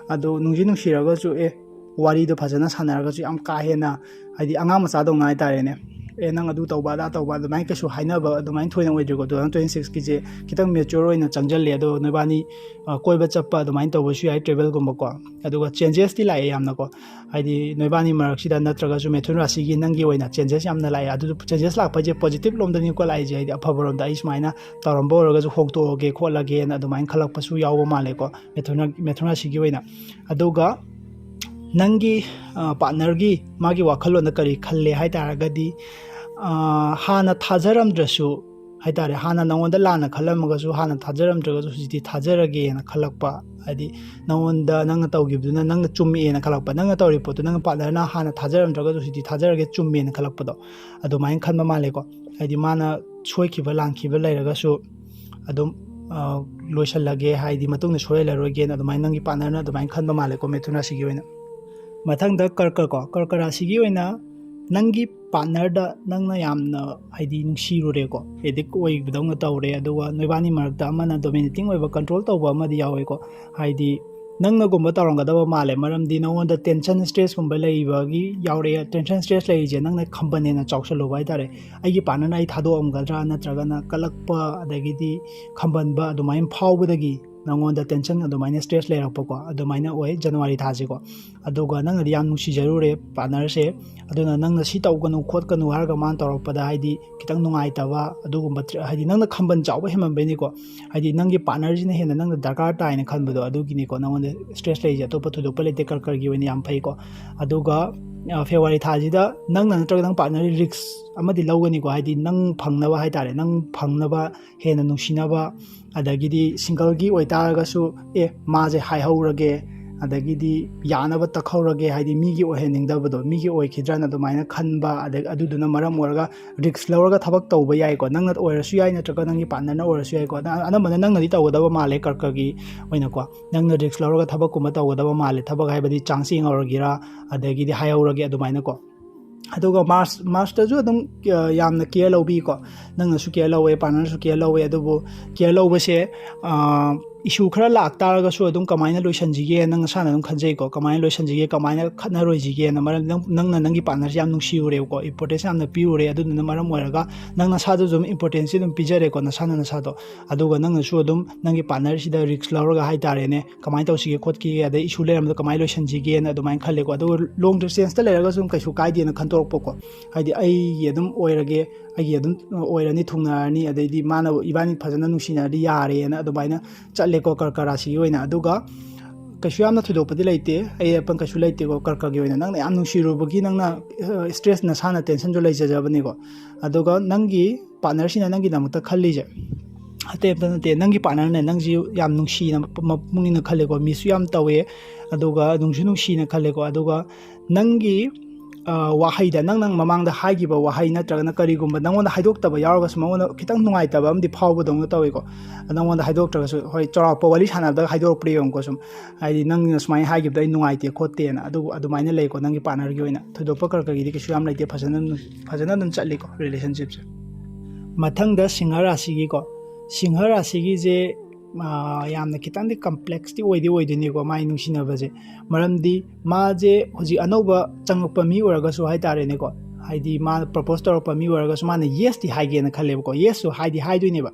ꯑꯗꯣ ꯅꯨꯡꯁꯤ ꯅꯨꯡꯁꯤꯔꯒꯁꯨ ꯑꯦ ꯋꯥꯔꯤꯗꯣ ꯐꯖꯅ ꯁꯥꯟꯅꯔꯒꯁꯨ ꯌꯥꯝ ꯀꯥ ꯍꯦꯟꯅ, ꯍꯥꯏꯗꯤ ꯑꯉꯥꯡ ꯃꯆꯥꯗꯧꯅ ꯍꯥꯏꯇꯥꯔꯦꯅꯦ, "ꯑꯦ, ꯅꯪ ꯑꯗꯨ ꯇꯧꯕ, ꯑꯗꯥ ꯇꯧꯕ", ꯑꯗꯨꯃꯥꯏꯅ ꯀꯩꯁꯨ ꯍꯥꯏꯅꯕ ꯑꯗꯨꯃꯥꯏꯅ ꯊꯣꯏꯅ ꯑꯣꯏꯗ꯭ꯔꯤꯀꯣ꯫ Two thousand twenty sixꯀꯤꯁꯦ ꯈꯤꯇꯪ mature ꯑꯣꯏꯅ ꯆꯪꯁꯤꯜꯂꯦ꯫ ꯑꯗꯣ ꯅꯣꯏꯕꯥꯅꯤ ꯑ, ꯀꯣꯏꯕ ꯆꯠꯄ ꯑꯗꯨꯃꯥꯏꯅ ꯇꯧꯕꯁꯨ ꯌꯥꯏ, travelꯒꯨꯝꯕꯀꯣ꯫ ꯑꯗꯨꯒ changesꯇꯤ ꯂꯥꯛꯑꯦ ꯌꯥꯝꯅꯀꯣ꯫ ꯍꯥꯏꯗꯤ ꯅꯣꯏꯕꯥꯅꯤ ꯃꯔꯛꯁꯤꯗ ꯅꯠꯇ꯭ꯔꯒꯁꯨ ꯃꯤꯊꯨꯟ ꯔꯥꯁꯤꯒꯤ ꯅꯪꯒꯤ ꯑꯣꯏꯅ changes ꯌꯥꯝꯅ ꯂꯥꯛꯑꯦ꯫ ꯑꯗꯨ changes ꯂꯥꯛꯄ ꯍꯥꯏꯁꯦ positive ꯂꯣꯝꯗꯅꯤꯀꯣ ꯂꯥꯛꯏꯁꯦ꯫ ꯍꯥꯏꯗꯤ ꯑꯐꯕꯔꯣꯝꯗ ꯑꯩ ꯁꯨꯃꯥꯏꯅ ꯇꯧꯔꯝꯕ ꯑꯣꯏꯔꯒꯁꯨ ꯍꯣꯡꯇꯣꯛꯑꯒꯦ ꯈꯣꯠꯂꯒꯦꯅ ꯑꯗꯨꯃꯥꯏꯅ ꯈꯜꯂꯛꯄꯁꯨ ꯌꯥꯎꯕ ꯃꯥꯜꯂꯦꯀꯣ, ꯃꯤꯊꯨꯟ, ꯃꯤꯊꯨꯟ ꯔꯥꯁꯤꯒꯤ ꯑꯣꯏꯅ꯫ ꯑꯗꯨꯒ ꯅꯪꯒꯤ, ꯑ, partnerꯒꯤ ꯃꯥꯒꯤ ꯋꯥꯈꯜꯂꯣꯟꯗ ꯀꯔꯤ ꯈꯜꯂꯦ ꯍꯥꯏ ꯇꯥꯔꯒꯗꯤ, ꯑ, ꯍꯥꯟꯅ ꯊꯥꯖꯔꯝꯗ꯭ꯔꯁꯨ ꯍꯥꯏ ꯇꯥꯔꯦ, ꯍꯥꯟꯅ ꯅꯪꯉꯣꯟꯗ ꯂꯥꯟꯅ ꯈꯜꯂꯝꯃꯒꯁꯨ, ꯍꯥꯟꯅ ꯊꯥꯖꯔꯝꯗ꯭ꯔꯒꯁꯨ ꯍꯧꯖꯤꯛꯇꯤ ꯊꯥꯖꯔꯒꯦꯅ ꯈꯜꯂꯛꯄ, ꯍꯥꯏꯗꯤ ꯅꯪꯉꯣꯟꯗ ꯅꯪꯅ ꯇꯧꯈꯤꯕꯗꯨꯅ ꯅꯪꯅ ꯆꯨꯝꯃꯦꯅ ꯈꯜꯂꯛꯄ, ꯅꯪꯅ ꯇꯧꯔꯤꯕ ꯄꯣꯠꯇꯨ ꯅꯪꯅ partnerꯅ ꯍꯥꯟꯅ ꯊꯥꯖꯔꯝꯗ꯭ꯔꯒꯁꯨ ꯍꯧꯖꯤꯛꯇꯤ ꯊꯥꯖꯔꯒꯦ, ꯆꯨꯝꯃꯦꯅ ꯈꯜꯂꯛꯄꯗꯣ ꯑꯗꯨꯃꯥꯏꯅ ꯈꯟꯕ ꯃꯥꯜꯂꯦꯀꯣ꯫ ꯍꯥꯏꯗꯤ ꯃꯥꯅ ꯁꯣꯏꯈꯤꯕ ꯂꯥꯟꯈꯤꯕ ꯂꯩꯔꯒꯁꯨ ꯑꯗꯨꯝ, ꯑ, ꯂꯣꯏꯁꯜꯂꯒꯦ, ꯍꯥꯏꯗꯤ ꯃꯇꯨꯡꯗ ꯁꯣꯏꯍꯜꯂꯔꯣꯏꯒꯦꯅ ꯑꯗꯨꯃꯥꯏꯅ ꯅꯪꯒꯤ partnerꯅ ꯑꯗꯨꯃꯥꯏꯅ ꯈꯟꯕ ꯃꯥꯜꯂꯦꯀꯣ, ꯃꯤꯊꯨꯟ ꯔꯥꯁꯤꯒꯤ ꯑꯣꯏꯅ꯫ ꯃꯊꯪꯗ ꯀꯔꯀ ꯀꯣ, ꯀꯔꯀ ꯔꯥꯁꯤꯒꯤ ꯑꯣꯏꯅ ꯅꯪꯒꯤ partnerꯗ ꯅꯪꯅ ꯌꯥꯝꯅ, ꯍꯥꯏꯗꯤ, ꯅꯨꯡꯁꯤꯔꯨꯔꯦꯀꯣ, addict ꯑꯣꯏꯕꯗꯧꯅ ꯇꯧꯔꯦ, ꯑꯗꯨꯒ ꯅꯣꯏꯕꯥꯅꯤ ꯃꯔꯛꯇ ꯑꯃꯅ dominating ꯑꯣꯏꯕ, control ꯇꯧꯕ ꯑꯃꯗꯤ ꯌꯥꯎꯋꯦꯀꯣ꯫ ꯍꯥꯏꯗꯤ ꯅꯪꯅꯒꯨꯝꯕ ꯇꯧꯔꯝꯒꯗꯕ ꯃꯥꯜꯂꯦ, ꯃꯔꯝꯗꯤ ꯅꯉꯣꯟꯗ tension, stressꯀꯨꯝꯕ ꯂꯩꯕꯒꯤ ꯌꯥꯎꯔꯛꯑꯦ꯫ Tension, stress ꯂꯩꯔꯤꯁꯦ ꯅꯪꯅ ꯈꯝꯕꯟꯅꯦꯅ ꯆꯥꯎꯁꯜꯂꯨꯕ ꯍꯥꯏꯇꯥꯔꯦ꯫ ꯑꯩꯒꯤ partnerꯅ ꯑꯩ ꯊꯥꯗꯣꯛꯑꯝꯒꯗ꯭ꯔꯥ ꯅꯠꯇ꯭ꯔꯒꯅ ꯀꯂꯛꯄ, ꯑꯗꯒꯤꯗꯤ ꯈꯝꯕꯟꯕ ꯑꯗꯨꯃꯥꯏꯅ ꯐꯥꯎꯕꯗꯒꯤ ꯅꯉꯣꯟꯗ tension ꯑꯗꯨꯃꯥꯏꯅ stress ꯂꯩꯔꯛꯄꯀꯣ, ꯑꯗꯨꯃꯥꯏꯅ ꯑꯣꯏ January ꯊꯥꯁꯤꯀꯣ꯫ ꯑꯗꯨꯒ ꯅꯪꯅꯗꯤ ꯌꯥꯝ ꯅꯨꯡꯁꯤꯖꯔꯨꯔꯦ partnerꯁꯦ, ꯑꯗꯨꯅ ꯅꯪꯅ ꯁꯤ ꯇꯧꯒꯅꯨ ꯈꯣꯠꯀꯅꯨ ꯍꯥꯏꯔꯒ ꯃꯥꯅ ꯇꯧꯔꯛꯄꯗ ꯍꯥꯏꯗꯤ ꯈꯤꯇꯪ ꯅꯨꯡꯉꯥꯏꯇꯕ ꯑꯗꯨꯒꯨꯝꯕ ꯇ꯭ꯔ-, ꯍꯥꯏꯗꯤ ꯅꯪꯅ ꯈꯝꯕꯟ ꯆꯥꯎꯕ ꯍꯦꯟꯃꯟꯕꯩꯅꯤꯀꯣ꯫ ꯍꯥꯏꯗꯤ ꯅꯪꯒꯤ partnerꯁꯤꯅ ꯍꯦꯟꯅ ꯅꯪꯅ ꯗꯔꯀꯥꯔ ꯇꯥꯏꯅ ꯈꯟꯕꯗꯣ ꯑꯗꯨꯒꯤꯅꯤꯀꯣ ꯅꯉꯣꯟꯗ stress ꯂꯩꯔꯤꯁꯦ, ꯑꯇꯣꯞꯄ ꯊꯣꯏꯗꯣꯛꯄ ꯂꯩꯇꯦ, ꯀꯔꯀꯔꯒꯤ ꯑꯣꯏꯅ ꯌꯥꯝ ꯐꯩꯀꯣ꯫ ꯑꯗꯨꯒ, ꯑ, February ꯊꯥꯁꯤꯗ ꯅꯪꯅ ꯅꯠꯇ꯭ꯔꯒ ꯅꯪ partnerꯒꯤ risk ꯑꯃꯗꯤ ꯂꯧꯒꯅꯤꯀꯣ, ꯍꯥꯏꯗꯤ ꯅꯪ ꯐꯪꯅꯕ ꯍꯥꯏꯇꯥꯔꯦ, ꯅꯪ ꯐꯪꯅꯕ ꯍꯦꯟꯅ ꯅꯨꯡꯁꯤꯅꯕ, ꯑꯗꯒꯤꯗꯤ singleꯒꯤ ꯑꯣꯏꯇꯥꯔꯒꯁꯨ, "ꯑꯦ, ꯃꯥꯁꯦ ꯍꯥꯏꯍꯧꯔꯒꯦ, ꯑꯗꯒꯤꯗꯤ ꯌꯥꯅꯕ ꯇꯛꯍꯧꯔꯒꯦ", ꯍꯥꯏꯗꯤ ꯃꯤꯒꯤ ꯑꯣꯏꯍꯟꯅꯤꯡꯗꯕꯗꯣ, ꯃꯤꯒꯤ ꯑꯣꯏꯈꯤꯗ꯭ꯔꯅ ꯑꯗꯨꯃꯥꯏꯅ ꯈꯟꯕ, ꯑꯗ-, ꯑꯗꯨꯗꯨꯅ ꯃꯔꯝ ꯑꯣꯏꯔꯒ risk ꯂꯧꯔꯒ ꯊꯕꯛ ꯇꯧꯕ ꯌꯥꯏꯀꯣ꯫ ꯅꯪꯅ ꯑꯣꯏꯔꯁꯨ ꯌꯥꯏ, ꯅꯠꯇ꯭ꯔꯒ ꯅꯪꯒꯤ partnerꯅ ꯑꯣꯏꯔꯁꯨ ꯌꯥꯏꯀꯣ꯫ ꯑꯅ-, ꯑꯅꯝꯕꯅ ꯅꯪꯅꯗꯤ ꯇꯧꯒꯗꯕ ꯃꯥꯜꯂꯦ ꯀꯔꯀꯒꯤ ꯑꯣꯏꯅꯀꯣ꯫ ꯅꯪꯅ risk ꯂꯧꯔꯒ ꯊꯕꯛꯀꯨꯝꯕ ꯇꯧꯒꯗꯕ ꯃꯥꯜꯂꯦ꯫ ꯊꯕꯛ ꯍꯥꯏꯕꯗꯤ chance ꯌꯦꯡꯍꯧꯔꯒꯦꯔꯥ, ꯑꯗꯒꯤꯗꯤ ꯍꯥꯏꯍꯧꯔꯒꯦ ꯑꯗꯨꯃꯥꯏꯅꯀꯣ꯫ ꯑꯗꯨꯒ March, Marchꯇꯁꯨ ꯑꯗꯨꯝ, ꯑ, ꯌꯥꯝꯅ care ꯂꯧꯕꯤꯀꯣ꯫ ꯅꯪꯅꯁꯨ care ꯂꯧꯋꯦ, partnerꯁꯨ care ꯂꯧꯋꯦ꯫ ꯑꯗꯨꯕꯨ care ꯂꯧꯕꯁꯦ, ꯑ, issue ꯈꯔ ꯂꯥꯛꯇꯥꯔꯒꯁꯨ ꯑꯗꯨꯝ ꯀꯃꯥꯏꯅ ꯂꯣꯏꯁꯤꯟꯁꯤꯒꯦ ꯅꯪ ꯅꯁꯥꯅ ꯑꯗꯨꯝ ꯈꯟꯖꯩꯀꯣ, ꯀꯃꯥꯏꯅ ꯂꯣꯏꯁꯤꯟꯁꯤꯒꯦ, ꯀꯃꯥꯏꯅ ꯈꯠꯅꯔꯣꯏꯁꯤꯒꯦꯅ꯫ ꯃꯔꯝꯗꯤ ꯅꯪ, ꯅꯪꯅ ꯅꯪꯒꯤ partnerꯁꯦ ꯌꯥꯝ ꯅꯨꯡꯁꯤꯔꯨꯔꯦꯕꯀꯣ, importance ꯌꯥꯝꯅ ꯄꯤꯔꯨꯔꯦ, ꯑꯗꯨꯗꯨꯅ ꯃꯔꯝ ꯑꯣꯏꯔꯒ ꯅꯪ ꯅꯁꯥꯗꯁꯨ ꯑꯗꯨꯝ importanceꯁꯦ ꯑꯗꯨꯝ ꯄꯤꯖꯔꯦꯀꯣ, ꯅꯁꯥꯅ ꯅꯁꯥꯗꯣ꯫ ꯑꯗꯨꯒ ꯅꯪꯅꯁꯨ ꯑꯗꯨꯝ ꯅꯪꯒꯤ partnerꯁꯤꯗ risk ꯂꯧꯔꯒ ꯍꯥꯏꯇꯥꯔꯦꯅꯦ, ꯀꯃꯥꯏꯅ ꯇꯧꯁꯤꯒꯦ ꯈꯣꯠꯈꯤꯒꯦ, ꯑꯗꯩ issue ꯂꯩꯔꯝꯕꯗꯣ ꯀꯃꯥꯏꯅ ꯂꯣꯏꯁꯤꯟꯁꯤꯒꯦꯅ ꯑꯗꯨꯃꯥꯏꯅ ꯈꯜꯂꯦꯀꯣ꯫ ꯑꯗꯨꯒ long distanceꯇ ꯂꯩꯔꯒꯁꯨ ꯑꯗꯨꯝ ꯀꯩꯁꯨ ꯀꯥꯏꯗꯦꯅ ꯈꯟꯇꯣꯔꯛꯄꯀꯣ, ꯍꯥꯏꯗꯤ ꯑꯩꯒꯤ ꯑꯗꯨꯝ ꯑꯣꯏꯔꯒꯦ, ꯑꯩꯒꯤ ꯑꯗꯨꯝ ꯑꯣꯏꯔꯅꯤ, ꯊꯨꯡꯅꯔꯅꯤ, ꯑꯗꯩꯗꯤ ꯃꯥꯅ, ꯏꯕꯥꯅꯤ ꯐꯖꯅ ꯅꯨꯡꯁꯤꯅꯔꯗꯤ ꯌꯥꯔꯦꯅ ꯑꯗꯨꯃꯥꯏꯅ ꯆꯠꯂꯦꯀꯣ ꯀꯔꯀ ꯔꯥꯁꯤꯒꯤ ꯑꯣꯏꯅ꯫ ꯑꯗꯨꯒ ꯀꯩꯁꯨ ꯌꯥꯝꯅ ꯊꯣꯏꯗꯣꯛꯄꯗꯤ ꯂꯩꯇꯦ, ꯑꯌꯦꯠ ꯑꯄꯟ ꯀꯩꯁꯨ ꯂꯩꯇꯦꯀꯣ꯫ ꯀꯔꯀꯒꯤ ꯑꯣꯏꯅ ꯅꯪꯅ ꯌꯥꯝ ꯅꯨꯡꯁꯤꯔꯨꯕꯒꯤ ꯅꯪꯅ, ꯑ, stress, ꯅꯁꯥꯅ tensionꯁꯨ ꯂꯩꯖꯖꯕꯅꯤꯀꯣ꯫ ꯑꯗꯨꯒ ꯅꯪꯒꯤ partnerꯁꯤꯅ ꯅꯪꯒꯤꯗꯃꯛꯇ ꯈꯜꯂꯤꯁꯦ ꯑꯇꯩ ꯑꯝꯇ ꯅꯠꯇꯦ, ꯅꯪꯒꯤ partnerꯅ ꯅꯪꯁꯤ ꯌꯥꯝ ꯅꯨꯡꯁꯤꯅ, ꯃꯄꯨꯛꯅꯤꯡꯅ ꯈꯜꯂꯦꯀꯣ, missꯁꯨ ꯌꯥꯝ ꯇꯧꯋꯦ, ꯑꯗꯨꯒ ꯅꯨꯡꯁꯨ ꯅꯨꯡꯁꯤꯅ ꯈꯜꯂꯦꯀꯣ꯫ ꯑꯗꯨꯒ ꯅꯪꯒꯤ, ꯑ, ꯋꯥꯍꯩꯗ, ꯅꯪ, ꯅꯪ ꯃꯃꯥꯡꯗ ꯍꯥꯏꯈꯤꯕ ꯋꯥꯍꯩ ꯅꯠꯇ꯭ꯔꯒꯅ ꯀꯔꯤꯒꯨꯝꯕ ꯅꯪꯉꯣꯟꯗ ꯍꯥꯏꯗꯣꯛꯇꯕ ꯌꯥꯎꯔꯒꯁꯨ ꯃꯉꯣꯟꯗ ꯈꯤꯇꯪ ꯅꯨꯡꯉꯥꯏꯇꯕ ꯑꯃꯗꯤ ꯐꯥꯎꯕꯗꯧꯅ ꯇꯧꯋꯤꯀꯣ꯫ ꯅꯪꯉꯣꯟꯗ ꯍꯥꯏꯗꯣꯛꯇ꯭ꯔꯒꯁꯨ, ꯍꯣꯏ, ꯆꯥꯎꯔꯥꯛꯄ ꯋꯥꯔꯤ ꯁꯥꯟꯅꯕꯗ ꯍꯥꯏꯗꯣꯔꯛꯄ꯭ꯔꯥ ꯌꯦꯡꯉꯨꯀꯣ ꯁꯨꯝ, ꯍꯥꯏꯗꯤ ꯅꯪꯅ ꯁꯨꯃꯥꯏꯅ ꯍꯥꯏꯈꯤꯕꯗꯣ ꯑꯩ ꯅꯨꯡꯉꯥꯏꯇꯦ ꯈꯣꯠꯇꯦꯅ꯫ ꯑꯗꯨ ꯑꯗꯨꯃꯥꯏꯅ ꯂꯩꯀꯣ ꯅꯪꯒꯤ partnerꯒꯤ ꯑꯣꯏꯅ꯫ ꯊꯣꯏꯗꯣꯛꯄ ꯀꯔꯀꯒꯤꯗꯤ ꯀꯩꯁꯨ ꯌꯥꯝ ꯂꯩꯇꯦ, ꯐꯖꯅ ꯑꯗꯨꯝ, ꯐꯖꯅ ꯑꯗꯨꯝ ꯆꯠꯂꯤꯀꯣ relationshipꯁꯦ꯫ ꯃꯊꯪꯗ ꯁꯤꯡꯍ ꯔꯥꯁꯤꯒꯤꯀꯣ, ꯁꯤꯡꯍ ꯔꯥꯁꯤꯒꯤꯁꯦ, ꯑ, ꯌꯥꯝꯅ ꯈꯤꯇꯪꯗꯤ complexꯇꯤ ꯑꯣꯏꯗꯤ ꯑꯣꯏꯗꯣꯏꯅꯤꯀꯣ ꯃꯥꯏ ꯅꯨꯡꯁꯤꯅꯕꯁꯦ꯫ ꯃꯔꯝꯗꯤ ꯃꯥꯁꯦ ꯍꯧꯖꯤꯛ ꯑꯅꯧꯕ ꯆꯪꯉꯛꯄ ꯃꯤ ꯑꯣꯏꯔꯒꯁꯨ ꯍꯥꯏꯇꯥꯔꯦꯅꯦꯀꯣ, ꯍꯥꯏꯗꯤ ꯃꯥꯅ propose ꯇꯧꯔꯛꯄ ꯃꯤ ꯑꯣꯏꯔꯒꯁꯨ ꯃꯥꯅ yesꯇꯤ ꯍꯥꯏꯒꯦꯅ ꯈꯜꯂꯦꯕꯀꯣ, yesꯁꯨ ꯍꯥꯏꯗꯤ ꯍꯥꯏꯗꯣꯏꯅꯦꯕ꯫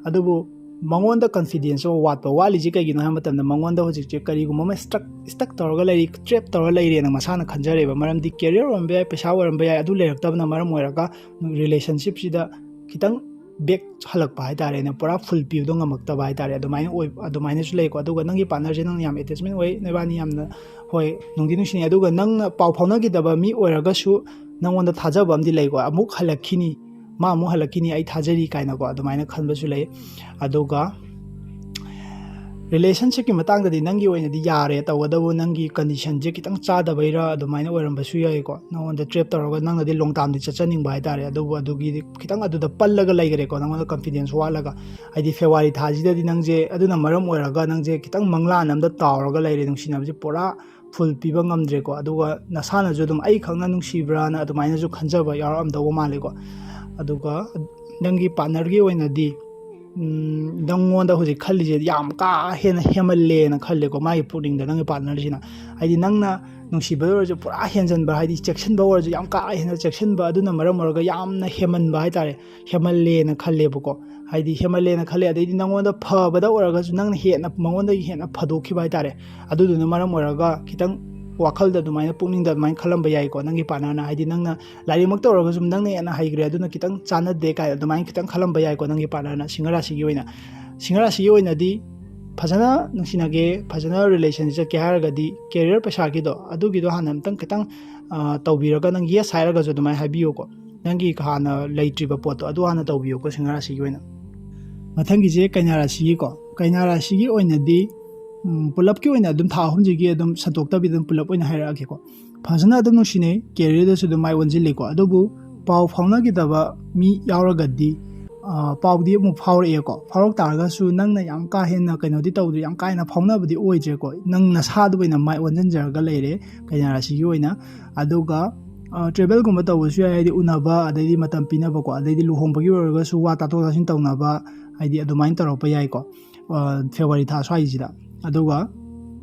ꯑꯗꯨꯕꯨ ꯃꯉꯣꯟꯗ confidence ꯑꯃ ꯋꯥꯠꯄ, ꯋꯥꯠꯂꯤꯁꯤ ꯀꯩꯒꯤꯅꯣ ꯍꯥꯏꯕ ꯃꯇꯝꯗ ꯃꯉꯣꯟꯗ ꯍꯧꯖꯤꯛꯁꯦ ꯀꯔꯤꯒꯨꯝꯕ ꯑꯃ stuck, stuck ꯇꯧꯔꯒ ꯂꯩꯔꯤ, trap ꯇꯧꯔ ꯂꯩꯔꯦꯅ ꯃꯁꯥꯅ ꯈꯟꯖꯔꯦꯕ꯫ ꯃꯔꯝꯗꯤ career ꯑꯣꯏꯔꯝꯕ ꯌꯥꯏ, ꯄꯩꯁꯥ ꯑꯣꯏꯔꯝꯕ ꯌꯥꯏ, ꯑꯗꯨ ꯂꯩꯔꯛꯇꯕꯅ ꯃꯔꯝ ꯑꯣꯏꯔꯒ relationshipꯁꯤꯗ ꯈꯤꯇꯪ back ꯍꯜꯂꯛꯄ ꯍꯥꯏꯇꯥꯔꯦꯅꯦ, ꯄꯨꯔꯥ full ꯄꯤꯕꯗꯣ ꯉꯝꯃꯛꯇꯕ ꯍꯥꯏꯇꯥꯔꯦ, ꯑꯗꯨꯃꯥꯏꯅ ꯑꯣꯏ, ꯑꯗꯨꯃꯥꯏꯅꯁꯨ ꯂꯩꯀꯣ꯫ ꯑꯗꯨꯒ ꯅꯪꯒꯤ partnerꯁꯦ ꯅꯪꯅ ꯌꯥꯝ attachment ꯑꯣꯏ, ꯅꯣꯏꯕꯥꯅꯤ ꯌꯥꯝꯅ, ꯍꯣꯏ, ꯅꯨꯡꯗꯤ ꯅꯨꯡꯁꯤꯅꯩ꯫ ꯑꯗꯨꯒ ꯅꯪꯅ ꯄꯥꯎ ꯐꯥꯎꯅꯈꯤꯗꯕ ꯃꯤ ꯑꯣꯏꯔꯒꯁꯨ ꯅꯪꯉꯣꯟꯗ ꯊꯥꯖꯕ ꯑꯃꯗꯤ ꯂꯩꯀꯣ, ꯑꯃꯨꯛ ꯍꯜꯂꯛꯈꯤꯅꯤ, ꯃꯥ ꯑꯃꯨꯛ ꯍꯜꯂꯛꯈꯤꯅꯤ, ꯑꯩ ꯊꯥꯖꯔꯤ ꯀꯥꯏꯅꯀꯣ, ꯑꯗꯨꯃꯥꯏꯅ ꯈꯟꯕꯁꯨ ꯂꯩ꯫ ꯑꯗꯨꯒ relationshipꯀꯤ ꯃꯇꯥꯡꯗꯗꯤ ꯅꯪꯒꯤ ꯑꯣꯏꯅꯗꯤ ꯌꯥꯔꯦ, ꯇꯧꯕꯇꯕꯨ ꯅꯪꯒꯤ conditionꯁꯦ ꯈꯤꯇꯪ ꯆꯥꯗꯕꯩꯔꯥ ꯑꯗꯨꯃꯥꯏꯅ ꯑꯣꯏꯔꯝꯕꯁꯨ ꯌꯥꯏꯀꯣ꯫ ꯅꯉꯣꯟꯗ trap ꯇꯧꯔꯒ ꯅꯪꯅꯗꯤ long termꯗꯤ ꯆꯠꯆꯅꯤꯡꯕ ꯍꯥꯏꯇꯥꯔꯦ, ꯑꯗꯨꯕꯨ ꯑꯗꯨꯒꯤꯗꯤ ꯈꯤꯇꯪ ꯑꯗꯨꯗ ꯄꯜꯂꯒ ꯂꯩꯈ꯭ꯔꯦꯀꯣ, ꯅꯉꯣꯟꯗ confidence ꯋꯥꯠꯂꯒ꯫ ꯍꯥꯏꯗꯤ February ꯊꯥꯁꯤꯗꯗꯤ ꯅꯪꯁꯦ ꯑꯗꯨꯅ ꯃꯔꯝ ꯑꯣꯏꯔꯒ ꯅꯪꯁꯦ ꯈꯤꯇꯪ ꯃꯪꯂꯥꯟ ꯑꯃꯗ ꯇꯥꯎꯔꯒ ꯂꯩꯔꯦ, ꯅꯨꯡꯁꯤꯅꯕꯁꯦ ꯄꯨꯔꯥ full ꯄꯤꯕ ꯉꯝꯗ꯭ꯔꯦꯀꯣ꯫ ꯑꯗꯨꯒ ꯅꯁꯥꯅꯁꯨ ꯑꯗꯨꯝ ꯑꯩꯈꯛꯅ ꯅꯨꯡꯁꯤꯕ꯭ꯔꯥꯅ ꯑꯗꯨꯃꯥꯏꯅꯁꯨ ꯈꯟꯖꯕ ꯌꯥꯎꯔꯛꯑꯝꯗꯧꯕ ꯃꯥꯜꯂꯦꯀꯣ꯫ ꯑꯗꯨꯒ ꯅꯪꯒꯤ partnerꯒꯤ ꯑꯣꯏꯅꯗꯤ ꯎꯝ, ꯅꯪꯉꯣꯟꯗ ꯍꯧꯖꯤꯛ ꯈꯜꯂꯤꯁꯦ ꯌꯥꯝ ꯀꯥ ꯍꯦꯟꯅ ꯍꯦꯃꯜꯂꯦꯅ ꯈꯜꯂꯦꯀꯣ, ꯃꯥꯒꯤ ꯄꯨꯛꯅꯤꯡꯗ ꯅꯪꯒꯤ ꯄꯥꯔꯠꯅꯔꯁꯤꯅ꯫ ꯍꯥꯏꯗꯤ ꯅꯪꯅ ꯅꯨꯡꯁꯤꯕ ꯑꯣꯏꯔꯁꯨ ꯄꯨꯔꯥ ꯍꯦꯟꯖꯟꯕ, ꯍꯥꯏꯗꯤ ꯆꯦꯛꯁꯤꯟꯕ ꯑꯣꯏꯔꯁꯨ ꯌꯥꯝ ꯀꯥ ꯍꯦꯟꯅ ꯆꯦꯛꯁꯤꯟꯕ, ꯑꯗꯨꯅ ꯃꯔꯝ ꯑꯣꯏꯔꯒ ꯌꯥꯝꯅ ꯍꯦꯃꯟꯕ ꯍꯥꯏꯇꯥꯔꯦ, ꯍꯦꯃꯜꯂꯦꯅ ꯈꯜꯂꯦꯕꯀꯣ꯫ ꯍꯥꯏꯗꯤ ꯍꯦꯃꯜꯂꯦꯅ ꯈꯜꯂꯦ, ꯑꯗꯩꯗꯤ ꯅꯪꯉꯣꯟꯗ ꯐꯕꯗ ꯑꯣꯏꯔꯒꯁꯨ ꯅꯪꯅ ꯍꯦꯟꯅ ꯃꯉꯣꯟꯗꯒꯤ ꯍꯦꯟꯅ ꯐꯗꯣꯛꯈꯤꯕ ꯍꯥꯏꯇꯥꯔꯦ, ꯑꯗꯨꯗꯨꯅ ꯃꯔꯝ ꯑꯣꯏꯔꯒ ꯈꯤꯇꯪ ꯋꯥꯈꯜꯗ ꯑꯗꯨꯃꯥꯏꯅ, ꯄꯨꯛꯅꯤꯡꯗ ꯑꯗꯨꯃꯥꯏꯅ ꯈꯜꯂꯝꯕ ꯌꯥꯏꯀꯣ ꯅꯪꯒꯤ ꯄꯥꯔꯠꯅꯔꯅ꯫ ꯍꯥꯏꯗꯤ ꯅꯪꯅ ꯂꯥꯏꯔꯤꯛꯃꯛꯇ ꯑꯣꯏꯔꯒꯁꯨ ꯅꯪꯅ ꯍꯦꯟꯅ ꯍꯩꯈ꯭ꯔꯦ, ꯑꯗꯨꯅ ꯈꯤꯇꯪ ꯆꯥꯟꯅꯗꯦ ꯀꯥꯏꯅ ꯑꯗꯨꯃꯥꯏꯅ ꯈꯤꯇꯪ ꯈꯜꯂꯝꯕ ꯌꯥꯏꯀꯣ ꯅꯪꯒꯤ ꯄꯥꯔꯠꯅꯔꯅ꯫ ꯁꯤꯡꯍ ꯔꯥꯁꯤꯒꯤ ꯑꯣꯏꯅ, ꯁꯤꯡꯍ ꯔꯥꯁꯤꯒꯤ ꯑꯣꯏꯅꯗꯤ ꯐꯖꯅ ꯅꯨꯡꯁꯤꯅꯒꯦ, ꯐꯖꯅ ꯔꯤꯂꯦꯁꯟꯁꯤꯞ ꯆꯠꯀꯦ ꯍꯥꯏꯔꯒꯗꯤ ꯀꯦꯔꯤꯌꯔ ꯄꯩꯁꯥꯒꯤꯗꯣ ꯑꯗꯨꯒꯤꯗꯣ ꯍꯥꯟꯅ ꯑꯝꯇꯪ ꯈꯤꯇꯪ, ꯑ, ꯇꯧꯕꯤꯔꯒ, ꯅꯪ ꯌꯦꯁ ꯍꯥꯏꯔꯒꯁꯨ ꯑꯗꯨꯃꯥꯏꯅ ꯍꯥꯏꯕꯤꯌꯨꯀꯣ꯫ ꯅꯪꯒꯤ ꯍꯥꯟꯅ ꯂꯩꯇ꯭ꯔꯤꯕ ꯄꯣꯠꯇꯣ ꯑꯗꯨ ꯍꯥꯟꯅ ꯇꯧꯕꯤꯌꯨꯀꯣ ꯁꯤꯡꯍ ꯔꯥꯁꯤꯒꯤ ꯑꯣꯏꯅ꯫ ꯃꯊꯪꯒꯤꯁꯦ ꯀꯩꯅꯥ ꯔꯥꯁꯤꯒꯤꯀꯣ꯫ ꯀꯩꯅꯥ ꯔꯥꯁꯤꯒꯤ ꯑꯣꯏꯅꯗꯤ, ꯎꯝ, ꯄꯨꯂꯞꯀꯤ ꯑꯣꯏꯅ ꯑꯗꯨꯝ ꯊꯥ ꯑꯍꯨꯝꯁꯤꯒꯤ ꯑꯗꯨꯝ ꯁꯟꯗꯣꯛꯇꯕꯤꯗ ꯑꯗꯨꯝ ꯄꯨꯂꯞ ꯑꯣꯏꯅ ꯍꯥꯏꯔꯛꯑꯒꯦꯀꯣ꯫ ꯐꯖꯅ ꯑꯗꯨꯝ ꯅꯨꯡꯁꯤꯅꯩ, ꯀꯦꯔꯤꯌꯔꯗꯁꯨ ꯑꯗꯨꯝ ꯃꯥꯏ ꯑꯣꯟꯁꯤꯜꯂꯤꯀꯣ꯫ ꯑꯗꯨꯕꯨ ꯄꯥꯎ ꯐꯥꯎꯅꯈꯤꯗꯕ ꯃꯤ ꯌꯥꯎꯔꯒꯗꯤ, ꯑ, ꯄꯥꯎꯗꯤ ꯑꯃꯨꯛ ꯐꯥꯎꯔꯛꯑꯦꯀꯣ꯫ ꯐꯥꯎꯔꯛ ꯇꯥꯔꯒꯁꯨ ꯅꯪꯅ ꯌꯥꯝ ꯀꯥ ꯍꯦꯟꯅ ꯀꯩꯅꯣꯗꯤ ꯇꯧꯗ꯭ꯔꯦ, ꯌꯥꯝ ꯀꯥ ꯍꯦꯟꯅ ꯐꯥꯎꯅꯕꯗꯤ ꯑꯣꯏꯗ꯭ꯔꯦꯀꯣ꯫ ꯅꯪ ꯅꯁꯥꯗ ꯑꯣꯏꯅ ꯃꯥꯏ ꯑꯣꯟꯁꯤꯟꯖꯔꯒ ꯂꯩꯔꯦ ꯀꯩꯅꯥ ꯔꯥꯁꯤꯒꯤ ꯑꯣꯏꯅ꯫ ꯑꯗꯨꯒ, ꯑ, ꯇ꯭ꯔꯦꯚꯦꯜꯒꯨꯝꯕ ꯇꯧꯕꯁꯨ ꯌꯥꯏ, ꯍꯥꯏꯗꯤ ꯎꯅꯕ, ꯑꯗꯩꯗꯤ ꯃꯇꯝ ꯄꯤꯅꯕꯀꯣ, ꯑꯗꯩꯗꯤ ꯂꯨꯍꯣꯡꯕꯒꯤ ꯑꯣꯏꯔꯒꯁꯨ ꯋꯥ ꯇꯥꯊꯣꯛ ꯇꯥꯁꯤꯟ ꯇꯧꯅꯕ, ꯍꯥꯏꯗꯤ ꯑꯗꯨꯃꯥꯏꯅ ꯇꯧꯔꯛꯄ ꯌꯥꯏꯀꯣ, ꯑ, ꯐꯦꯕ꯭ꯔꯨꯋꯥꯔꯤ ꯊꯥ ꯁ꯭ꯋꯥꯏꯁꯤꯗ꯫ ꯑꯗꯨꯒ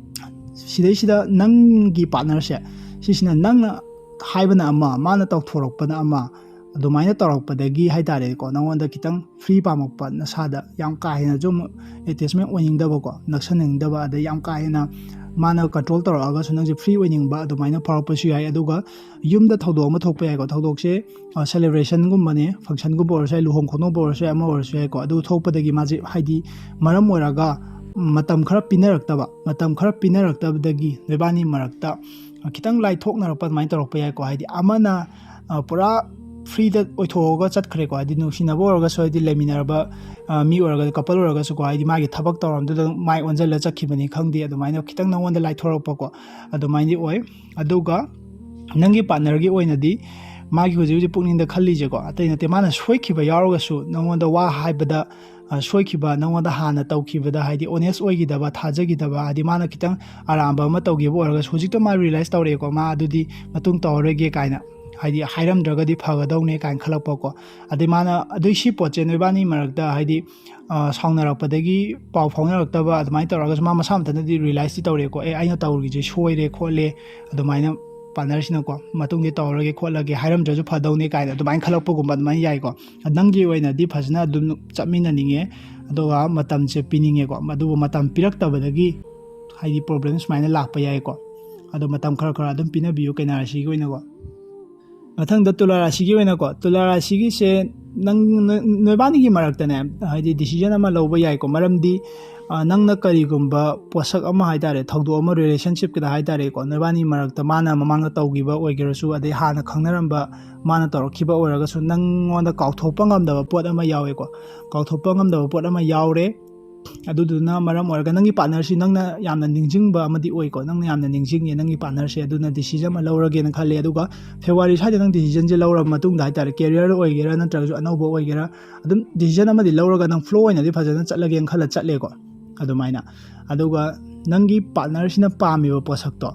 ꯁꯤꯗꯩꯁꯤꯗ ꯅꯪꯒꯤ ꯄꯥꯔꯠꯅꯔꯁꯦ, ꯁꯤꯁꯤꯅ ꯅꯪꯅ ꯍꯥꯏꯕꯅ ꯑꯃ, ꯃꯥꯅ ꯇꯧꯊꯣꯔꯛꯄꯅ ꯑꯃ, ꯑꯗꯨꯃꯥꯏꯅ ꯇꯧꯔꯛꯄꯗꯒꯤ ꯍꯥꯏꯇꯥꯔꯦꯀꯣ, ꯅꯪꯉꯣꯟꯗ ꯈꯤꯇꯪ ꯐ꯭ꯔꯤ ꯄꯥꯝꯃꯛꯄ, ꯅꯁꯥꯗ ꯌꯥꯝ ꯀꯥ ꯍꯦꯟꯅꯁꯨ ꯑꯃꯨꯛ ꯑꯦꯇꯦꯆꯃꯦꯟ ꯑꯣꯏꯅꯤꯡꯗꯕꯀꯣ, ꯅꯛꯁꯟꯅꯤꯡꯗꯕ, ꯑꯗꯩ ꯌꯥꯝ ꯀꯥ ꯍꯦꯟꯅ ꯃꯥꯅ ꯀꯟꯇ꯭ꯔꯣꯜ ꯇꯧꯔꯛꯑꯒꯁꯨ ꯅꯪꯁꯦ ꯐ꯭ꯔꯤ ꯑꯣꯏꯅꯤꯡꯕ, ꯑꯗꯨꯃꯥꯏꯅ ꯐꯥꯎꯔꯛꯄꯁꯨ ꯌꯥꯏ꯫ ꯑꯗꯨꯒ ꯌꯨꯝꯗ ꯊꯧꯗꯣꯛ ꯑꯃ ꯊꯣꯛꯄ ꯌꯥꯏꯀꯣ꯫ ꯊꯧꯗꯣꯛꯁꯦ, ꯑ, ꯁꯦꯂꯦꯕ꯭ꯔꯦꯁꯟꯒꯨꯝꯕꯅꯦ, ꯐꯪꯁꯟꯒꯨꯝꯕ ꯑꯣꯏꯔꯁꯨ ꯌꯥꯏ, ꯂꯨꯍꯣꯡ ꯈꯣꯡꯗꯣꯡꯕ ꯑꯣꯏꯔꯁꯨ ꯌꯥꯏ, ꯑꯃ ꯑꯣꯏꯔꯁꯨ ꯌꯥꯏꯀꯣ꯫ ꯑꯗꯨ ꯊꯣꯛꯄꯗꯒꯤ ꯃꯥꯁꯦ, ꯍꯥꯏꯗꯤ, ꯃꯔꯝ ꯑꯣꯏꯔꯒ ꯃꯇꯝ ꯈꯔ ꯄꯤꯅꯔꯛꯇꯕ, ꯃꯇꯝ ꯈꯔ ꯄꯤꯅꯔꯛꯇꯕꯗꯒꯤ ꯅꯣꯏꯕꯥꯅꯤ ꯃꯔꯛꯇ, ꯑ, ꯈꯤꯇꯪ ꯂꯥꯏꯊꯣꯛꯅꯔꯛꯄ ꯑꯗꯨꯃꯥꯏꯅ ꯇꯧꯔꯛꯄ ꯌꯥꯏꯀꯣ꯫ ꯍꯥꯏꯗꯤ ꯑꯃꯅ, ꯑ, ꯄꯨꯔꯥ ꯐ꯭ꯔꯤꯗ ꯑꯣꯏꯊꯣꯛꯑꯒ ꯆꯠꯈ꯭ꯔꯦꯀꯣ꯫ ꯍꯥꯏꯗꯤ ꯅꯨꯡꯁꯤꯅꯕ ꯑꯣꯏꯔꯒꯁꯨ, ꯍꯥꯏꯗꯤ ꯂꯩꯃꯤꯟꯅꯔꯕ, ꯑ, ꯃꯤ ꯑꯣꯏꯔꯒꯁꯨ, ꯀꯄꯜ ꯑꯣꯏꯔꯒꯁꯨꯀꯣ, ꯍꯥꯏꯗꯤ ꯃꯥꯒꯤ ꯊꯕꯛ ꯇꯧꯔꯝꯗꯨꯗ ꯃꯥꯏ ꯑꯣꯟꯁꯤꯜꯂ ꯆꯠꯈꯤꯕꯅꯤ ꯈꯪꯗꯦ, ꯑꯗꯨꯃꯥꯏꯅ ꯈꯤꯇꯪ ꯅꯪꯉꯣꯟꯗ ꯂꯥꯏꯊꯣꯔꯛꯄꯀꯣ, ꯑꯗꯨꯃꯥꯏꯅꯗꯤ ꯑꯣꯏ꯫ ꯑꯗꯨꯒ ꯅꯪꯒꯤ ꯄꯥꯔꯠꯅꯔꯒꯤ ꯑꯣꯏꯅꯗꯤ ꯃꯥꯒꯤ ꯍꯧꯖꯤꯛ ꯍꯧꯖꯤꯛ ꯄꯨꯛꯅꯤꯡꯗ ꯈꯜꯂꯤꯁꯦꯀꯣ, ꯑꯇꯩ ꯅꯠꯇꯦ, ꯃꯥꯅ ꯁꯣꯏꯈꯤꯕ ꯌꯥꯎꯔꯒꯁꯨ ꯅꯪꯉꯣꯟꯗ ꯋꯥ ꯍꯥꯏꯕꯗ, ꯑ, ꯁꯣꯏꯈꯤꯕ, ꯅꯪꯉꯣꯟꯗ ꯍꯥꯟꯅ ꯇꯧꯈꯤꯕꯗ, ꯍꯥꯏꯗꯤ ꯑꯣꯅꯦꯁ ꯑꯣꯏꯈꯤꯗꯕ, ꯊꯥꯖꯈꯤꯗꯕ, ꯍꯥꯏꯗꯤ ꯃꯥꯅ ꯈꯤꯇꯪ ꯑꯔꯥꯟꯕ ꯑꯃ ꯇꯧꯈꯤꯕ ꯑꯣꯏꯔꯒꯁꯨ ꯍꯧꯖꯤꯛꯇ ꯃꯥ ꯔꯤꯌꯦꯂꯥꯏꯁ ꯇꯧꯔꯛꯑꯦꯀꯣ, ꯃꯥ ꯑꯗꯨꯗꯤ ꯃꯇꯨꯡ ꯇꯧꯔꯔꯣꯏꯒꯦ ꯀꯥꯏꯅ꯫ ꯍꯥꯏꯗꯤ ꯍꯥꯏꯔꯝꯗ꯭ꯔꯒꯗꯤ ꯐꯒꯗꯧꯅꯦ ꯀꯥꯏꯅ ꯈꯜꯂꯛꯄꯀꯣ꯫ ꯑꯗꯩ ꯃꯥꯅ ꯑꯗꯨꯏ ꯁꯤ ꯄꯣꯠꯁꯦ ꯅꯣꯏꯕꯥꯅꯤ ꯃꯔꯛꯇ ꯍꯥꯏꯗꯤ ꯁꯥꯎꯅꯔꯛꯄꯗꯒꯤ ꯄꯥꯎ ꯐꯥꯎꯅꯔꯛꯇꯕ ꯑꯗꯨꯃꯥꯏꯅ ꯇꯧꯔꯒꯁꯨ ꯃꯥ ꯃꯁꯥ ꯃꯊꯟꯇꯗꯤ ꯔꯤꯌꯦꯂꯥꯏꯁꯇꯤ ꯇꯧꯔꯦꯀꯣ꯫ ꯑꯦ, ꯑꯩꯅ ꯇꯧꯔꯤꯁꯦ ꯁꯣꯏꯔꯦ ꯈꯣꯠꯂꯦ, ꯑꯗꯨꯃꯥꯏꯅ ꯄꯥꯔꯠꯅꯔꯁꯤꯅꯀꯣ ꯃꯇꯨꯡꯗꯤ ꯇꯧꯔꯒꯦ ꯈꯣꯠꯂꯒꯦ ꯍꯥꯏꯔꯝꯗ꯭ꯔꯁꯨ ꯐꯗꯧꯅꯦ ꯀꯥꯏꯅ ꯑꯗꯨꯃꯥꯏꯅ ꯈꯜꯂꯛꯄꯒꯨꯝꯕ ꯑꯗꯨꯃꯥꯏꯅ ꯌꯥꯏꯀꯣ꯫ ꯅꯪꯒꯤ ꯑꯣꯏꯅꯗꯤ ꯐꯖꯅ ꯑꯗꯨꯝ ꯆꯠꯃꯤꯟꯅꯅꯤꯡꯉꯦ, ꯑꯗꯨꯒ ꯃꯇꯝꯁꯦ ꯄꯤꯅꯤꯡꯉꯦꯀꯣ꯫ ꯑꯗꯨꯕꯨ ꯃꯇꯝ ꯄꯤꯔꯛꯇꯕꯗꯒꯤ ꯍꯥꯏꯗꯤ ꯄ꯭ꯔꯣꯕ꯭ꯂꯦꯝ ꯁꯨꯃꯥꯏꯅ ꯂꯥꯛꯄ ꯌꯥꯏꯀꯣ꯫ ꯑꯗꯣ ꯃꯇꯝ ꯈꯔ ꯈꯔ ꯑꯗꯨꯝ ꯄꯤꯅꯕꯤꯌꯨ ꯀꯩꯅꯥ ꯔꯥꯁꯤꯒꯤ ꯑꯣꯏꯅꯀꯣ꯫ ꯃꯊꯪꯗ ꯇꯨꯂꯥ ꯔꯥꯁꯤꯒꯤ ꯑꯣꯏꯅꯀꯣ, ꯇꯨꯂꯥ ꯔꯥꯁꯤꯒꯤꯁꯦ ꯅꯪ, ꯅꯣꯏꯕꯥꯅꯤꯒꯤ ꯃꯔꯛꯇꯅꯦ ꯍꯥꯏꯗꯤ ꯗꯤꯁꯤꯖꯟ ꯑꯃ ꯂꯧꯕ ꯌꯥꯏꯀꯣ꯫ ꯃꯔꯝꯗꯤ ꯅꯪꯅ ꯀꯔꯤꯒꯨꯝꯕ ꯄꯣꯠꯁꯛ ꯑꯃ ꯍꯥꯏ ꯇꯥꯔꯦ, ꯊꯧꯗꯣꯛ ꯑꯃ ꯔꯤꯂꯦꯁꯟꯁꯤꯞꯀꯤꯗ ꯍꯥꯏ ꯇꯥꯔꯦꯀꯣ, ꯅꯣꯏꯕꯥꯅꯤ ꯃꯔꯛꯇ ꯃꯥꯅ ꯃꯃꯥꯡꯗ ꯇꯧꯈꯤꯕ ꯑꯣꯏꯒꯦꯔꯁꯨ, ꯑꯗꯩ ꯍꯥꯟꯅ ꯈꯪꯅꯔꯝꯕ ꯃꯥꯅ ꯇꯧꯔꯛꯈꯤꯕ ꯑꯣꯏꯔꯒꯁꯨ, ꯅꯪꯉꯣꯟꯗ ꯀꯥꯎꯊꯣꯛꯄ ꯉꯝꯗꯕ ꯄꯣꯠ ꯑꯃ ꯌꯥꯎꯋꯦꯀꯣ꯫ ꯀꯥꯎꯊꯣꯛꯄ ꯉꯝꯗꯕ ꯄꯣꯠ ꯑꯃ ꯌꯥꯎꯔꯦ꯫ ꯑꯗꯨꯗꯨꯅ ꯃꯔꯝ ꯑꯣꯏꯔꯒ ꯅꯪꯒꯤ ꯄꯥꯔꯠꯅꯔꯁꯤ ꯅꯪꯅ ꯌꯥꯝꯅ ꯅꯤꯡꯁꯤꯡꯕ ꯑꯃꯗꯤ ꯑꯣꯏꯀꯣ꯫ ꯅꯪꯅ ꯌꯥꯝꯅ ꯅꯤꯡꯁꯤꯡꯉꯦ ꯅꯪꯒꯤ ꯄꯥꯔꯠꯅꯔꯁꯦ, ꯑꯗꯨꯅ ꯗꯤꯁꯤꯖꯟ ꯑꯃ ꯂꯧꯔꯒꯦꯅ ꯈꯜꯂꯦ꯫ ꯑꯗꯨꯒ ꯐꯦꯕ꯭ꯔꯨꯋꯥꯔꯤ ꯁ꯭ꯋꯥꯏꯗ ꯅꯪ ꯗꯤꯁꯤꯖꯟꯁꯦ ꯂꯧꯔꯕ ꯃꯇꯨꯡꯗ ꯍꯥꯏ ꯇꯥꯔꯦ, ꯀꯦꯔꯤꯌꯔ ꯑꯣꯏꯒꯦꯔꯥ ꯅꯠꯇ꯭ꯔꯒꯁꯨ ꯑꯅꯧꯕ ꯑꯣꯏꯒꯦꯔꯥ, ꯑꯗꯨꯝ ꯗꯤꯁꯤꯖꯟ ꯑꯃꯗꯤ ꯂꯧꯔꯒ ꯅꯪ ꯐ꯭ꯂꯣ ꯑꯣꯏꯅꯗꯤ ꯐꯖꯅ ꯆꯠꯂꯒꯦꯅ ꯈꯜꯂ ꯆꯠꯂꯦꯀꯣ꯫ ꯑꯗꯨꯃꯥꯏꯅ ꯑꯗꯨꯒ ꯅꯪꯒꯤ ꯄꯥꯔꯠꯅꯔꯁꯤꯅ ꯄꯥꯝꯃꯤꯕ ꯄꯣꯠꯁꯛꯇꯣ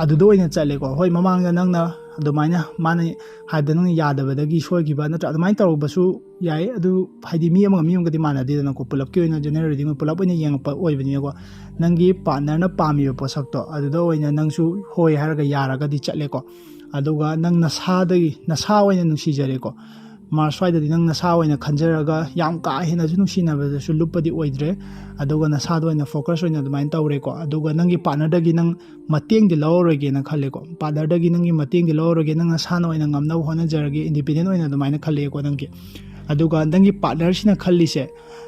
ꯑꯗꯨꯗ ꯑꯣꯏꯅ ꯆꯠꯂꯦꯀꯣ꯫ ꯍꯣꯏ, ꯃꯃꯥꯡꯗ ꯅꯪꯅ ꯑꯗꯨꯃꯥꯏꯅ ꯃꯥꯅ ꯍꯥꯏꯕꯗ ꯅꯪꯅ ꯌꯥꯗꯕꯗꯒꯤ ꯁꯣꯏꯈꯤꯕ ꯅꯠꯇ꯭ꯔꯥ, ꯑꯗꯨꯃꯥꯏꯅ ꯇꯧꯔꯨꯕꯁꯨ ꯌꯥꯏ꯫ ꯑꯗꯨ ꯍꯥꯏꯗꯤ ꯃꯤ ꯑꯃꯒ ꯃꯤ ꯑꯃꯒꯗꯤ ꯃꯥꯟꯅꯗꯦꯗꯅꯀꯣ, ꯄꯨꯂꯞꯀꯤ ꯑꯣꯏꯅ ꯖꯦꯅꯦꯔꯦꯜ ꯔꯤꯗꯤꯡ ꯄꯨꯂꯞ ꯑꯣꯏꯅ ꯌꯦꯡꯉꯛꯄ ꯑꯣꯏꯕꯅꯤꯅꯀꯣ꯫ ꯅꯪꯒꯤ ꯄꯥꯔꯠꯅꯔꯅ ꯄꯥꯝꯃꯤꯕ ꯄꯣꯠꯁꯛꯇꯣ ꯑꯗꯨꯗ ꯑꯣꯏꯅ ꯅꯪꯁꯨ ꯍꯣꯏ ꯍꯥꯏꯔꯒ ꯌꯥꯔꯒꯗꯤ ꯆꯠꯂꯦꯀꯣ꯫ ꯑꯗꯨꯒ ꯅꯪ ꯅꯁꯥꯗꯒꯤ, ꯅꯁꯥ ꯑꯣꯏꯅ ꯅꯨꯡꯁꯤꯖꯔꯦꯀꯣ꯫ ꯃꯥꯔꯁ ꯁ꯭ꯋꯥꯏꯗꯗꯤ ꯅꯪ ꯅꯁꯥ ꯑꯣꯏꯅ ꯈꯟꯖꯔꯒ ꯌꯥꯝ ꯀꯥ ꯍꯦꯟꯅꯁꯨ ꯅꯨꯡꯁꯤꯅꯕꯗꯁꯨ ꯂꯨꯞꯄꯗꯤ ꯑꯣꯏꯗ꯭ꯔꯦ꯫ ꯑꯗꯨꯒ ꯅꯁꯥꯗ ꯑꯣꯏꯅ ꯐꯣꯀꯁ ꯑꯣꯏꯅ ꯑꯗꯨꯃꯥꯏꯅ ꯇꯧꯔꯦꯀꯣ꯫ ꯑꯗꯨꯒ ꯅꯪꯒꯤ ꯄꯥꯔꯠꯅꯔꯗꯒꯤ ꯅꯪ ꯃꯇꯦꯡꯗꯤ ꯂꯧꯔꯔꯣꯏꯒꯦꯅ ꯈꯜꯂꯦꯀꯣ꯫ ꯄꯥꯔꯠꯅꯔꯗꯒꯤ ꯅꯪꯒꯤ ꯃꯇꯦꯡꯗꯤ ꯂꯧꯔꯔꯣꯏꯒꯦ, ꯅꯪ ꯅꯁꯥꯅ ꯑꯣꯏꯅ ꯉꯝꯅꯕ ꯍꯣꯠꯅꯖꯔꯒꯦ, ꯏꯟꯗꯤꯄꯦꯟꯗꯦꯟ ꯑꯣꯏꯅ ꯑꯗꯨꯃꯥꯏꯅ ꯈꯜꯂꯛꯑꯦꯀꯣ ꯅꯪꯒꯤ꯫ ꯑꯗꯨꯒ ꯅꯪꯒꯤ ꯄꯥꯔꯠꯅꯔꯁꯤꯅ ꯈꯜꯂꯤꯁꯦ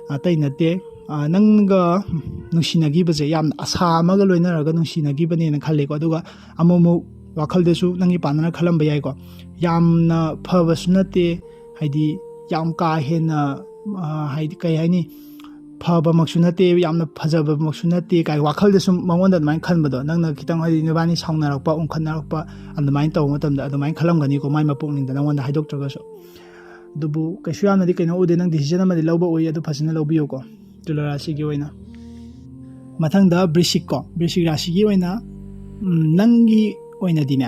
ꯑꯇꯩ ꯅꯠꯇꯦ, ꯑ, ꯅꯪꯒ ꯅꯨꯡꯁꯤꯅꯈꯤꯕꯁꯦ ꯌꯥꯝꯅ ꯑꯁꯥ ꯑꯃꯒ ꯂꯣꯏꯅꯔꯒ ꯅꯨꯡꯁꯤꯅꯈꯤꯕꯅꯦꯅ ꯈꯜꯂꯦꯀꯣ꯫ ꯑꯗꯨꯒ ꯑꯃꯨꯛ ꯑꯃꯨꯛ ꯋꯥꯈꯜꯗꯁꯨ ꯅꯪꯒꯤ ꯄꯥꯔꯠꯅꯔꯅ ꯈꯜꯂꯝꯕ ꯌꯥꯏꯀꯣ, ꯌꯥꯝꯅ ꯐꯕꯁꯨ ꯅꯠꯇꯦ, ꯍꯥꯏꯗꯤ ꯌꯥꯝ ꯀꯥ ꯍꯦꯟꯅ, ꯑ, ꯍꯥꯏꯗꯤ ꯀꯩ ꯍꯥꯏꯅꯤ, ꯐꯕꯃꯛꯁꯨ ꯅꯠꯇꯦ, ꯌꯥꯝꯅ ꯐꯖꯕꯃꯛꯁꯨ ꯅꯠꯇꯦ ꯀꯥꯏ ꯋꯥꯈꯜꯗ ꯁꯨꯝ ꯃꯉꯣꯟꯗ ꯑꯗꯨꯃꯥꯏꯅ ꯈꯟꯕꯗꯣ, ꯅꯪꯅ ꯈꯤꯇꯪ ꯍꯥꯏꯗꯤ ꯅꯕꯥꯅꯤ ꯁꯥꯎꯅꯔꯛꯄ, ꯎꯪꯈꯠꯅꯔꯛꯄ ꯑꯗꯨꯃꯥꯏꯅ ꯇꯧꯕ ꯃꯇꯝꯗ ꯑꯗꯨꯃꯥꯏꯅ ꯈꯜꯂꯝꯒꯅꯤꯀꯣ ꯃꯥꯏ ꯃꯄꯣꯛꯅꯤꯡꯗ ꯅꯪꯉꯣꯟꯗ ꯍꯥꯏꯗꯣꯛꯇ꯭ꯔꯒꯁꯨ꯫ ꯑꯗꯨꯕꯨ ꯀꯩꯁꯨ ꯌꯥꯝꯅꯗꯤ ꯀꯩꯅꯣ ꯎꯗꯦ, ꯅꯪ ꯗꯤꯁꯤꯖꯟ ꯑꯃꯗꯤ ꯂꯧꯕ ꯎꯏ, ꯑꯗꯨ ꯐꯖꯅ ꯂꯧꯕꯤꯌꯨꯀꯣ ꯇꯨꯂꯥ ꯔꯥꯁꯤꯒꯤ ꯑꯣꯏꯅ꯫ ꯃꯊꯪꯗ ꯕ꯭ꯔꯤꯁꯤꯛ ꯀꯣ, ꯕ꯭ꯔꯤꯁꯤꯛ ꯔꯥꯁꯤꯒꯤ ꯑꯣꯏꯅ, ꯎꯝ, ꯅꯪꯒꯤ ꯑꯣꯏꯅꯗꯤꯅꯦ,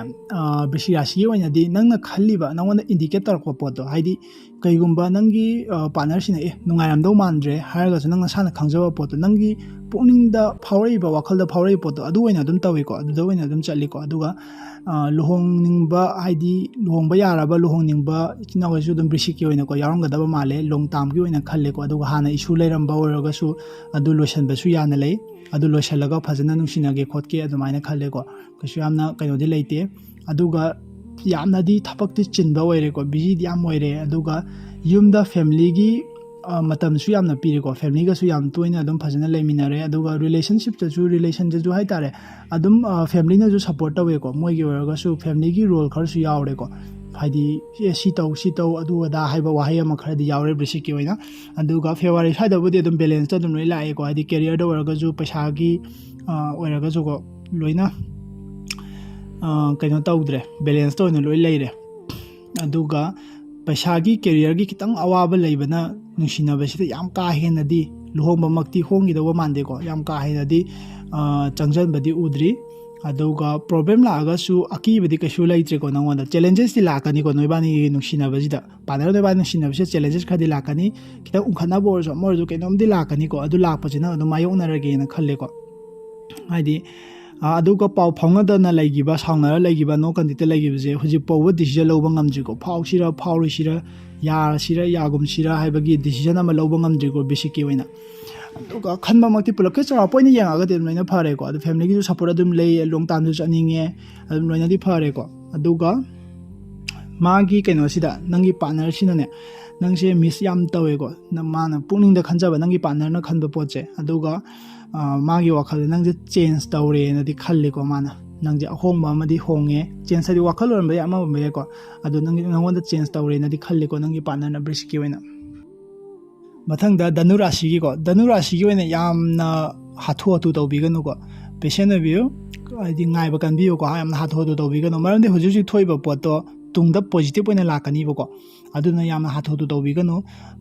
ꯕ꯭ꯔꯤꯁꯤꯛ ꯔꯥꯁꯤꯒꯤ ꯑꯣꯏꯅꯗꯤ ꯅꯪꯅ ꯈꯜꯂꯤꯕ, ꯅꯪꯉꯣꯟꯗ ꯏꯟꯗꯤꯀꯦꯠ ꯇꯧꯔꯛꯄ ꯄꯣꯠꯇꯣ, ꯍꯥꯏꯗꯤ ꯀꯩꯒꯨꯝꯕ ꯅꯪꯒꯤ ꯄꯥꯔꯠꯅꯔꯁꯤꯅ ꯑꯦ ꯅꯨꯡꯉꯥꯏꯔꯝꯗꯧ ꯃꯥꯟꯗ꯭ꯔꯦ ꯍꯥꯏꯔꯒꯁꯨ, ꯅꯪ ꯅꯁꯥꯅ ꯈꯪꯖꯕ ꯄꯣꯠꯇꯣ, ꯅꯪꯒꯤ ꯄꯨꯛꯅꯤꯡꯗ ꯐꯥꯎꯔꯛꯏꯕ, ꯋꯥꯈꯜꯗ ꯐꯥꯎꯔꯛꯏꯕ ꯄꯣꯠꯇꯣ, ꯑꯗꯨ ꯑꯣꯏꯅ ꯑꯗꯨꯝ ꯇꯧꯏꯀꯣ, ꯑꯗꯨꯗ ꯑꯣꯏꯅ ꯑꯗꯨꯝ ꯆꯠꯂꯤꯀꯣ꯫ ꯑꯗꯨꯒ ꯂꯨꯍꯣꯡꯅꯤꯡꯕ, ꯍꯥꯏꯗꯤ ꯂꯨꯍꯣꯡꯕ ꯌꯥꯔꯕ, ꯂꯨꯍꯣꯡꯅꯤꯡꯕ ꯏꯆꯤꯟ ꯏꯅꯥꯎꯈꯩꯁꯨ ꯑꯗꯨꯝ ꯕ꯭ꯔꯤꯁꯤꯛꯀꯤ ꯑꯣꯏꯅꯀꯣ ꯌꯥꯎꯔꯝꯒꯗꯕ ꯃꯥꯜꯂꯦ, ꯂꯣꯡ ꯇꯥꯝꯒꯤ ꯑꯣꯏꯅ ꯈꯜꯂꯦꯀꯣ꯫ ꯑꯗꯨꯒ ꯍꯥꯟꯅ ꯏꯁꯨ ꯂꯩꯔꯝꯕ ꯑꯣꯏꯔꯒꯁꯨ ꯑꯗꯨ ꯂꯣꯏꯁꯤꯟꯕꯁꯨ ꯌꯥꯅ ꯂꯩ, ꯑꯗꯨ ꯂꯣꯏꯁꯤꯜꯂꯒ ꯐꯖꯅ ꯅꯨꯡꯁꯤꯅꯒꯦ ꯈꯣꯠꯀꯦ ꯑꯗꯨꯃꯥꯏꯅ ꯈꯜꯂꯦꯀꯣ꯫ ꯀꯩꯁꯨ ꯌꯥꯝꯅ ꯀꯩꯅꯣꯗꯤ ꯂꯩꯇꯦ꯫ ꯑꯗꯨꯒ ꯌꯥꯝꯅꯗꯤ ꯊꯕꯛꯇꯤ ꯆꯤꯟꯕ ꯑꯣꯏꯔꯦꯀꯣ, ꯕꯤꯖꯤꯗꯤ ꯌꯥꯝ ꯑꯣꯏꯔꯦ꯫ ꯑꯗꯨꯒ ꯌꯨꯝꯗ ꯐꯦꯃꯤꯂꯤꯒꯤ ꯃꯇꯝꯁꯨ ꯌꯥꯝꯅ ꯄꯤꯔꯦꯀꯣ, ꯐꯦꯃꯤꯂꯤꯒꯁꯨ ꯌꯥꯝ ꯇꯣꯏꯅ ꯑꯗꯨꯝ ꯐꯖꯅ ꯂꯩꯃꯤꯟꯅꯔꯦ꯫ ꯑꯗꯨꯒ ꯔꯤꯂꯦꯁꯟꯁꯤꯞꯇꯁꯨ, ꯔꯤꯂꯦꯁꯟꯗꯁꯨ ꯍꯥꯏꯇꯥꯔꯦ, ꯑꯗꯨꯝ ꯐꯦꯃꯤꯂꯤꯅꯁꯨ ꯁꯞꯄꯣꯔꯠ ꯇꯧꯋꯦꯀꯣ, ꯃꯣꯏꯒꯤ ꯑꯣꯏꯔꯒꯁꯨ ꯐꯦꯃꯤꯂꯤꯒꯤ ꯔꯣꯜ ꯈꯔꯁꯨ ꯌꯥꯎꯔꯦꯀꯣ꯫ ꯍꯥꯏꯗꯤ ꯑꯦ ꯁꯤ ꯇꯧ, ꯁꯤ ꯇꯧ, ꯑꯗꯨ ꯑꯗꯥ ꯍꯥꯏꯕ ꯋꯥꯍꯩ ꯑꯃ ꯈꯔꯗꯤ ꯌꯥꯎꯔꯦ ꯕ꯭ꯔꯤꯁꯤꯛꯀꯤ ꯑꯣꯏꯅ꯫ ꯑꯗꯨꯒ ꯐꯦꯕ꯭ꯔꯨꯋꯥꯔꯤ ꯁ꯭ꯋꯥꯏꯗꯕꯨꯗꯤ ꯑꯗꯨꯝ ꯕꯦꯂꯦꯟꯁꯇ ꯑꯗꯨꯝ ꯂꯣꯏ ꯂꯥꯛꯑꯦꯀꯣ, ꯍꯥꯏꯗꯤ ꯀꯦꯔꯤꯌꯔꯗ ꯑꯣꯏꯔꯒꯁꯨ, ꯄꯩꯁꯥꯒꯤ ꯑꯣꯏꯔꯒꯁꯨꯀꯣ, ꯂꯣꯏꯅ ꯀꯩꯅꯣ ꯇꯧꯗ꯭ꯔꯦ, ꯕꯦꯂꯦꯟꯁꯇ ꯑꯣꯏꯅ ꯂꯣꯏ ꯂꯩꯔꯦ꯫ ꯑꯗꯨꯒ ꯄꯩꯁꯥꯒꯤ, ꯀꯦꯔꯤꯌꯔꯒꯤ ꯈꯤꯇꯪ ꯑꯋꯥꯕ ꯂꯩꯕꯅ ꯅꯨꯡꯁꯤꯅꯕꯁꯤꯗ ꯌꯥꯝ ꯀꯥ ꯍꯦꯟꯅꯗꯤ, ꯂꯨꯍꯣꯡꯕꯃꯛꯇꯤ ꯍꯣꯡꯈꯤꯗꯧꯕ ꯃꯥꯟꯗꯦꯀꯣ, ꯌꯥꯝ ꯀꯥ ꯍꯦꯟꯅꯗꯤ ꯆꯪꯁꯤꯟꯕꯗꯤ ꯎꯗ꯭ꯔꯤ꯫ ꯑꯗꯨꯒ ꯄ꯭ꯔꯣꯕ꯭ꯂꯦꯝ ꯂꯥꯛꯑꯒꯁꯨ ꯑꯀꯤꯕꯗꯤ ꯀꯩꯁꯨ ꯂꯩꯇ꯭ꯔꯦꯀꯣ꯫ ꯅꯉꯣꯟꯗ ꯆꯦꯂꯦꯟꯖꯦꯁꯇꯤ ꯂꯥꯛꯀꯅꯤꯀꯣ, ꯅꯣꯏꯕꯥꯅꯤꯒꯤ ꯅꯨꯡꯁꯤꯅꯕꯁꯤꯗ, ꯄꯥꯔꯠꯅꯔ ꯅꯣꯏꯕꯥꯅꯤ ꯅꯨꯡꯁꯤꯅꯕꯁꯤꯗ ꯆꯦꯂꯦꯟꯖꯦꯁ ꯈꯔꯗꯤ ꯂꯥꯛꯀꯅꯤ꯫ ꯈꯤꯇꯪ ꯎꯪꯈꯠꯅꯕ ꯑꯣꯏꯔꯁꯨ, ꯑꯃ ꯑꯣꯏꯔꯁꯨ, ꯀꯩꯅꯣꯝꯗꯤ ꯂꯥꯛꯀꯅꯤꯀꯣ꯫ ꯑꯗꯨ ꯂꯥꯛꯄꯁꯤꯅ ꯑꯗꯨꯝ ꯃꯥꯌꯣꯛꯅꯔꯒꯦꯅ ꯈꯜꯂꯦꯀꯣ꯫ ꯍꯥꯏꯗꯤ ꯑꯗꯨꯒ ꯄꯥꯎ ꯐꯥꯎꯅꯗꯅ ꯂꯩꯈꯤꯕ, ꯁꯥꯎꯅꯔ ꯂꯩꯈꯤꯕ, ꯅꯣ ꯀꯟꯇꯦꯛꯇ ꯂꯩꯈꯤꯕꯁꯦ ꯍꯧꯖꯤꯛ ꯐꯥꯎꯕ ꯗꯤꯁꯤꯖꯟ ꯂꯧꯕ ꯉꯝꯗ꯭ꯔꯤꯀꯣ꯫ ꯐꯥꯎꯁꯤꯔ ꯐꯥꯎꯔꯣꯏꯁꯤꯔ, ꯌꯥꯔꯁꯤꯔ ꯌꯥꯒꯨꯝꯁꯤꯔ ꯍꯥꯏꯕꯒꯤ ꯗꯤꯁꯤꯖꯟ ꯑꯃ ꯂꯧꯕ ꯉꯝꯗ꯭ꯔꯤꯀꯣ ꯕ꯭ꯔꯤꯁꯤꯛꯀꯤ ꯑꯣꯏꯅ꯫ ꯑꯗꯨꯒ ꯈꯟꯕꯃꯛꯇꯤ ꯄꯨꯂꯞꯀꯤ ꯆꯥꯎꯔꯥꯛꯄ ꯑꯣꯏꯅ ꯌꯦꯡꯉꯒꯗꯤ ꯑꯗꯨꯝ ꯂꯣꯏꯅ ꯐꯔꯦꯀꯣ꯫ ꯑꯗꯨ ꯐꯦꯃꯤꯂꯤꯒꯤꯁꯨ ꯁꯞꯄꯣꯔꯠ ꯑꯗꯨꯝ ꯂꯩ, ꯂꯣꯡ ꯇꯥꯝꯁꯨ ꯆꯠꯅꯤꯡꯉꯦ, ꯑꯗꯨꯝ ꯂꯣꯏꯅꯗꯤ ꯐꯔꯦꯀꯣ꯫ ꯑꯗꯨꯒ ꯃꯥꯒꯤ ꯀꯩꯅꯣꯁꯤꯗ, ꯅꯪꯒꯤ ꯄꯥꯔꯠꯅꯔꯁꯤꯅꯅꯦ, ꯅꯪꯁꯦ ꯃꯤꯁ ꯌꯥꯝ ꯇꯧꯋꯦꯀꯣ꯫ ꯅꯪ, ꯃꯥꯅ ꯄꯨꯛꯅꯤꯡꯗ ꯈꯟꯖꯕ, ꯅꯪꯒꯤ ꯄꯥꯔꯠꯅꯔꯅ ꯈꯟꯕ ꯄꯣꯠꯁꯦ꯫ ꯑꯗꯨꯒ ꯃꯥꯒꯤ ꯋꯥꯈꯜꯗ ꯅꯪꯁꯦ ꯆꯦꯟꯖ ꯇꯧꯔꯦꯅꯗꯤ ꯈꯜꯂꯤꯀꯣ꯫ ꯃꯥꯅ ꯅꯪꯁꯦ ꯑꯍꯣꯡꯕ ꯑꯃꯗꯤ ꯍꯣꯡꯉꯦ꯫ ꯆꯦꯟꯖ ꯍꯥꯏꯗꯤ ꯋꯥꯈꯜ ꯑꯣꯏꯔꯝꯕ ꯌꯥꯏ, ꯑꯃ ꯑꯣꯏꯔꯝꯕ ꯌꯥꯏꯀꯣ꯫ ꯑꯗꯣ ꯅꯪꯒꯤ, ꯅꯪꯉꯣꯟꯗ ꯆꯦꯟꯖ ꯇꯧꯔꯦꯅꯗꯤ ꯈꯜꯂꯤꯀꯣ, ꯅꯪꯒꯤ ꯄꯥꯔꯠꯅꯔꯅ ꯕ꯭ꯔꯤꯁꯤꯛꯀꯤ ꯑꯣꯏꯅ꯫ ꯃꯊꯪꯗ ꯙꯅꯨ ꯔꯥꯁꯤꯒꯤꯀꯣ, ꯙꯅꯨ ꯔꯥꯁꯤꯒꯤ ꯑꯣꯏꯅ ꯌꯥꯝꯅ ꯍꯥꯊꯨ ꯍꯥꯊꯨ ꯇꯧꯕꯤꯒꯅꯨꯀꯣ, ꯄꯦꯁꯦꯟ ꯑꯣꯏꯕꯤꯌꯨ, ꯍꯥꯏꯗꯤ ꯉꯥꯏꯕ ꯀꯟꯕꯤꯌꯨꯀꯣ꯫ ꯌꯥꯝꯅ ꯍꯥꯊꯨ ꯍꯥꯊꯨ ꯇꯧꯕꯤꯒꯅꯨ, ꯃꯔꯝꯗꯤ ꯍꯧꯖꯤꯛ ꯍꯧꯖꯤꯛ ꯊꯣꯛꯏꯕ ꯄꯣꯠꯇꯣ ꯇꯨꯡꯗ ꯄꯣꯖꯤꯇꯤꯚ ꯑꯣꯏꯅ ꯂꯥꯛꯀꯅꯤꯕꯀꯣ꯫ ꯑꯗꯨꯅ ꯌꯥꯝꯅ ꯍꯥꯊꯨ ꯍꯥꯊꯨ ꯇꯧꯕꯤꯒꯅꯨ꯫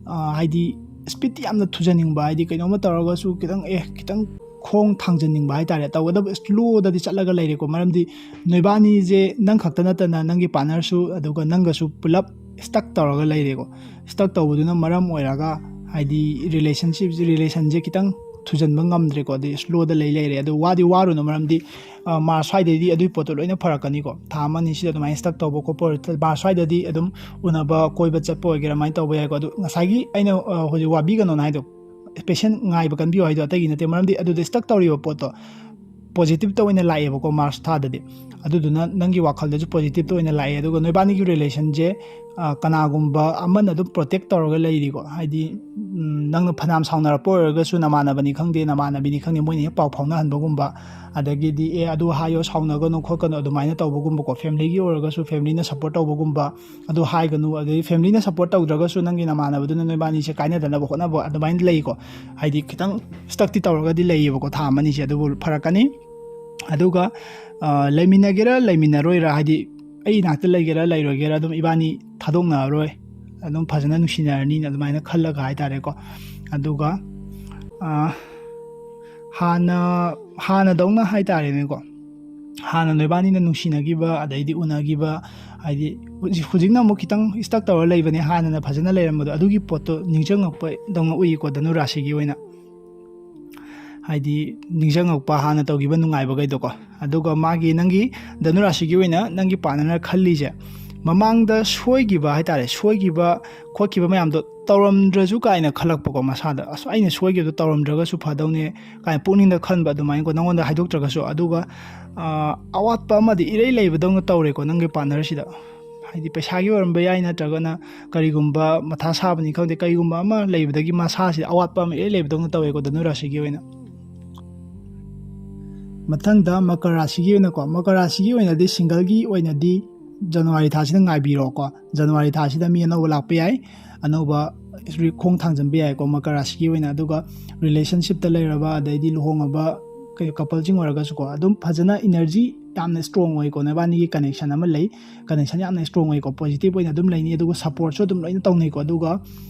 ꯍꯥꯏꯗꯤ ꯁ꯭ꯄꯤꯠꯇꯤ ꯌꯥꯝꯅ ꯊꯨꯖꯅꯤꯡꯕ, ꯍꯥꯏꯗꯤ ꯀꯩꯅꯣꯝꯃ ꯇꯧꯔꯒꯁꯨ ꯈꯤꯇꯪ, ꯑꯦ ꯈꯤꯇꯪ ꯈꯣꯡ ꯊꯥꯡꯖꯟꯅꯤꯡꯕ ꯍꯥꯏꯇꯥꯔꯦ, ꯇꯧꯒꯗꯕ slow ꯗꯗꯤ ꯆꯠꯂꯒ ꯂꯩꯔꯦꯀꯣ꯫ ꯃꯔꯝꯗꯤ ꯅꯣꯏꯕꯥꯅꯤꯁꯦ ꯅꯪ ꯈꯛꯇ ꯅꯠꯇꯅ ꯅꯪꯒꯤ partner ꯁꯨ ꯑꯗꯨꯒ ꯅꯪꯒꯁꯨ ꯄꯨꯂꯞ stuck ꯇꯧꯔꯒ ꯂꯩꯔꯦꯀꯣ꯫ Stuck ꯇꯧꯕꯗꯨꯅ ꯃꯔꯝ ꯑꯣꯏꯔꯒ ꯍꯥꯏꯗꯤ relationship ꯁꯦ, relation ꯁꯦ ꯈꯤꯇꯪ ꯊꯨꯖꯟꯕ ꯉꯝꯗ꯭ꯔꯦꯀꯣ, ꯑꯗꯩ slow ꯗ ꯂꯩ ꯂꯩꯔꯦ꯫ ꯑꯗꯨ ꯋꯥꯗꯤ ꯋꯥꯔꯨꯅꯨ, ꯃꯔꯝꯗꯤ ꯃꯥꯔꯁ ꯁ꯭ꯋꯥꯏꯗꯩꯗꯤ ꯑꯗꯨꯒꯤ ꯄꯣꯠꯇꯣ ꯂꯣꯏꯅ ꯐꯔꯛꯀꯅꯤꯀꯣ꯫ ꯊꯥ ꯑꯃ ꯑꯅꯤꯁꯤꯗ ꯑꯗꯨꯃꯥꯏꯅ stuck ꯇꯧꯕ ꯈꯣꯠꯄ ꯑꯣꯏꯔ, ꯃꯥꯔꯁ ꯁ꯭ꯋꯥꯏꯗꯗꯤ ꯑꯗꯨꯝ ꯎꯅꯕ, ꯀꯣꯏꯕ ꯆꯠꯄ ꯑꯣꯏꯒꯦꯔꯥ, ꯑꯗꯨꯃꯥꯏꯅ ꯇꯧꯕ ꯌꯥꯏꯀꯣ꯫ ꯑꯗꯨ ꯉꯁꯥꯏꯒꯤ ꯑꯩꯅ ꯍꯧꯖꯤꯛ ꯋꯥꯕꯤꯒꯅꯣꯅ ꯍꯥꯏꯗꯣ, patient ꯉꯥꯏꯕ ꯀꯟꯕꯤꯌꯨ ꯍꯥꯏꯗꯣ ꯑꯇꯩꯒꯤ ꯅꯠꯇꯦ, ꯃꯔꯝꯗꯤ ꯑꯗꯨꯗ stuck ꯇꯧꯔꯤꯕ ꯄꯣꯠꯇꯣ positive ꯇ ꯑꯣꯏꯅ ꯂꯥꯛꯑꯦꯕꯀꯣ ꯃꯥꯔꯁ ꯊꯥꯗꯗꯤ꯫ ꯑꯗꯨꯗꯨꯅ ꯅꯪꯒꯤ ꯋꯥꯈꯜꯗꯁꯨ positive ꯇ ꯑꯣꯏꯅ ꯂꯥꯛꯑꯦ꯫ ꯑꯗꯨꯒ ꯅꯣꯏꯕꯥꯅꯤꯒꯤ relation ꯁꯦ ꯀꯅꯥꯒꯨꯝꯕ ꯑꯃꯅ ꯑꯗꯨꯝ protect ꯇꯧꯔꯒ ꯂꯩꯔꯤꯀꯣ꯫ ꯍꯥꯏꯗꯤ ꯅꯪꯅ ꯐꯅꯌꯥꯝ ꯁꯥꯎꯅꯔꯛꯄ ꯑꯣꯏꯔꯒꯁꯨ ꯅꯃꯥꯟꯅꯕꯅꯤ ꯈꯪꯗꯦ, ꯅꯃꯥꯟꯅꯕꯤꯅꯤ ꯈꯪꯗꯦ, ꯃꯣꯏꯅ ꯍꯦꯛ ꯄꯥꯎ ꯐꯥꯎꯅꯍꯟꯕꯒꯨꯝꯕ, ꯑꯗꯒꯤꯗꯤ "ꯑꯦ, ꯑꯗꯨ ꯍꯥꯏꯌꯣ, ꯁꯥꯎꯅꯒꯅꯨ ꯈꯣꯠꯀꯅꯨ" ꯑꯗꯨꯃꯥꯏꯅ ꯇꯧꯕꯒꯨꯝꯕꯀꯣ꯫ Family ꯒꯤ ꯑꯣꯏꯔꯒꯁꯨ family ꯅ support ꯇꯧꯕꯒꯨꯝꯕ, "ꯑꯗꯨ ꯍꯥꯏꯒꯅꯨ", ꯑꯗꯩ family ꯅ support ꯇꯧꯗ꯭ꯔꯒꯁꯨ ꯅꯪꯒꯤ ꯅꯃꯥꯟꯅꯕꯗꯨꯅ ꯅꯣꯏꯕꯥꯅꯤꯁꯦ ꯀꯥꯏꯅꯗꯅꯕ ꯍꯣꯠꯅꯕ ꯑꯗꯨꯃꯥꯏꯅ ꯂꯩꯀꯣ꯫ ꯍꯥꯏꯗꯤ ꯈꯤꯇꯪ stuck ꯇꯤ ꯇꯧꯔꯒꯗꯤ ꯂꯩꯌꯦꯕꯀꯣ ꯊꯥ ꯑꯃꯅꯤꯁꯦ, ꯑꯗꯨꯕꯨ ꯐꯔꯛꯀꯅꯤ꯫ ꯑꯗꯨꯒ ꯂꯩꯃꯤꯟꯅꯒꯦꯔꯥ ꯂꯩꯃꯤꯟꯅꯔꯣꯏꯔꯥ, ꯍꯥꯏꯗꯤ ꯑꯩ ꯏꯅꯥꯛꯇ ꯂꯩꯒꯦꯔꯥ ꯂꯩꯔꯣꯏꯒꯦꯔꯥ, ꯑꯗꯨꯝ ꯏꯕꯥꯅꯤ ꯊꯥꯗꯣꯛꯅꯔꯔꯣꯏ, ꯑꯗꯨꯝ ꯐꯖꯅ ꯅꯨꯡꯁꯤꯅꯔꯅꯤꯅ ꯑꯗꯨꯃꯥꯏꯅ ꯈꯜꯂꯒ ꯍꯥꯏꯇꯥꯔꯦꯀꯣ꯫ ꯑꯗꯨꯒ ꯍꯥꯟꯅ, ꯍꯥꯟꯅꯗꯧꯅ ꯍꯥꯏꯇꯥꯔꯦꯅꯦꯀꯣ, ꯍꯥꯟꯅ ꯅꯣꯏꯕꯥꯅꯤꯅ ꯅꯨꯡꯁꯤꯅꯈꯤꯕ, ꯑꯗꯩꯗꯤ ꯎꯅꯈꯤꯕ, ꯍꯥꯏꯗꯤ ꯍꯧꯖꯤꯛ, ꯍꯧꯖꯤꯛꯅ ꯑꯃꯨꯛ ꯈꯤꯇꯪ stuck ꯇꯧꯔ ꯂꯩꯕꯅꯦ, ꯍꯥꯟꯅꯅ ꯐꯖꯅ ꯂꯩꯔꯝꯕꯗꯣ, ꯑꯗꯨꯒꯤ ꯄꯣꯠꯇꯣ ꯅꯤꯡꯁꯤꯡꯉꯛꯄꯗꯧꯅ ꯎꯏꯀꯣ ꯙꯅꯨ ꯔꯥꯁꯤꯒꯤ ꯑꯣꯏꯅ꯫ ꯍꯥꯏꯗꯤ ꯅꯤꯡꯁꯤꯡꯉꯛꯄ, ꯍꯥꯟꯅ ꯇꯧꯈꯤꯕ ꯅꯨꯡꯉꯥꯏꯕꯈꯩꯗꯣꯀꯣ꯫ ꯑꯗꯨꯒ ꯃꯥꯒꯤ, ꯅꯪꯒꯤ ꯙꯅꯨ ꯔꯥꯁꯤꯒꯤ ꯑꯣꯏꯅ ꯅꯪꯒꯤ partner ꯅ ꯈꯜꯂꯤꯁꯦ, ꯃꯃꯥꯡꯗ ꯁꯣꯏꯈꯤꯕ ꯍꯥꯏꯇꯥꯔꯦ, ꯁꯣꯏꯈꯤꯕ ꯈꯣꯠꯈꯤꯕ ꯃꯌꯥꯝꯗꯣ ꯇꯧꯔꯝꯗ꯭ꯔꯁꯨ ꯀꯥꯏꯅ ꯈꯜꯂꯛꯄꯀꯣ, ꯃꯁꯥꯗ "ꯑꯁ, ꯑꯩꯅ ꯁꯣꯏꯈꯤꯕꯗꯣ ꯇꯧꯔꯝꯗ꯭ꯔꯒꯁꯨ ꯐꯗꯧꯅꯦ" ꯀꯥꯏꯅ ꯄꯨꯛꯅꯤꯡꯗ ꯈꯟꯕ ꯑꯗꯨꯃꯥꯏꯅꯀꯣ, ꯅꯪꯉꯣꯟꯗ ꯍꯥꯏꯗꯣꯛꯇ꯭ꯔꯒꯁꯨ꯫ ꯑꯗꯨꯒ ꯑꯋꯥꯠꯄ ꯑꯃꯗꯤ ꯏꯔꯩ ꯂꯩꯕꯗꯧꯅ ꯇꯧꯔꯦꯀꯣ ꯅꯪꯒꯤ partner ꯁꯤꯗ꯫ ꯍꯥꯏꯗꯤ ꯄꯩꯁꯥꯒꯤ ꯑꯣꯏꯔꯝꯕ ꯌꯥꯏ, ꯅꯠꯇ꯭ꯔꯒꯅ ꯀꯔꯤꯒꯨꯝꯕ ꯃꯊꯥ ꯁꯥꯕꯅꯤ ꯈꯪꯗꯦ, ꯀꯔꯤꯒꯨꯝꯕ ꯑꯃ ꯂꯩꯕꯗꯒꯤ ꯃꯁꯥꯁꯤꯗ ꯑꯋꯥꯠꯄ ꯑꯃ ꯏꯔꯩ ꯂꯩꯕꯗꯧꯅ ꯇꯧꯋꯦꯀꯣ ꯙꯅꯨ ꯔꯥꯁꯤꯒꯤ ꯑꯣꯏꯅ꯫ ꯃꯊꯪꯗ ꯃꯀꯔ ꯔꯥꯁꯤꯒꯤ ꯑꯣꯏꯅꯀꯣ, ꯃꯀꯔ ꯔꯥꯁꯤꯒꯤ ꯑꯣꯏꯅꯗꯤ single ꯒꯤ ꯑꯣꯏꯅꯗꯤ ꯖꯅꯋꯥꯔꯤ ꯊꯥꯁꯤꯗ ꯉꯥꯏꯕꯤꯔꯣꯀꯣ꯫ ꯖꯅꯋꯥꯔꯤ ꯊꯥꯁꯤꯗ ꯃꯤ ꯑꯅꯧꯕ ꯂꯥꯛꯄ ꯌꯥꯏ, ꯑꯅꯧꯕ ꯈꯣꯡ ꯊꯥꯡꯖꯟꯕ ꯌꯥꯏꯀꯣ ꯃꯀꯔ ꯔꯥꯁꯤꯒꯤ ꯑꯣꯏꯅ꯫ ꯑꯗꯨꯒ relationship ꯇ ꯂꯩꯔꯕ, ꯑꯗꯩꯗꯤ ꯂꯨꯍꯣꯡꯉꯕ couple ꯁꯤꯡ ꯑꯣꯏꯔꯒꯁꯨꯀꯣ, ꯑꯗꯨꯝ ꯐꯖꯅ energy ꯌꯥꯝꯅ strong ꯑꯣꯏꯀꯣ, ꯅꯕꯥꯅꯤꯒꯤ connection ꯑꯃ ꯂꯩ, connection ꯌꯥꯝꯅ strong ꯑꯣꯏꯀꯣ, positive ꯑꯣꯏꯅ ꯑꯗꯨꯝ ꯂꯩꯅꯤ꯫ ꯑꯗꯨꯒ support ꯁꯨ ꯑꯗꯨꯝ ꯂꯣꯏꯅ ꯇꯧꯅꯩꯀꯣ꯫ ꯑꯗꯨꯒ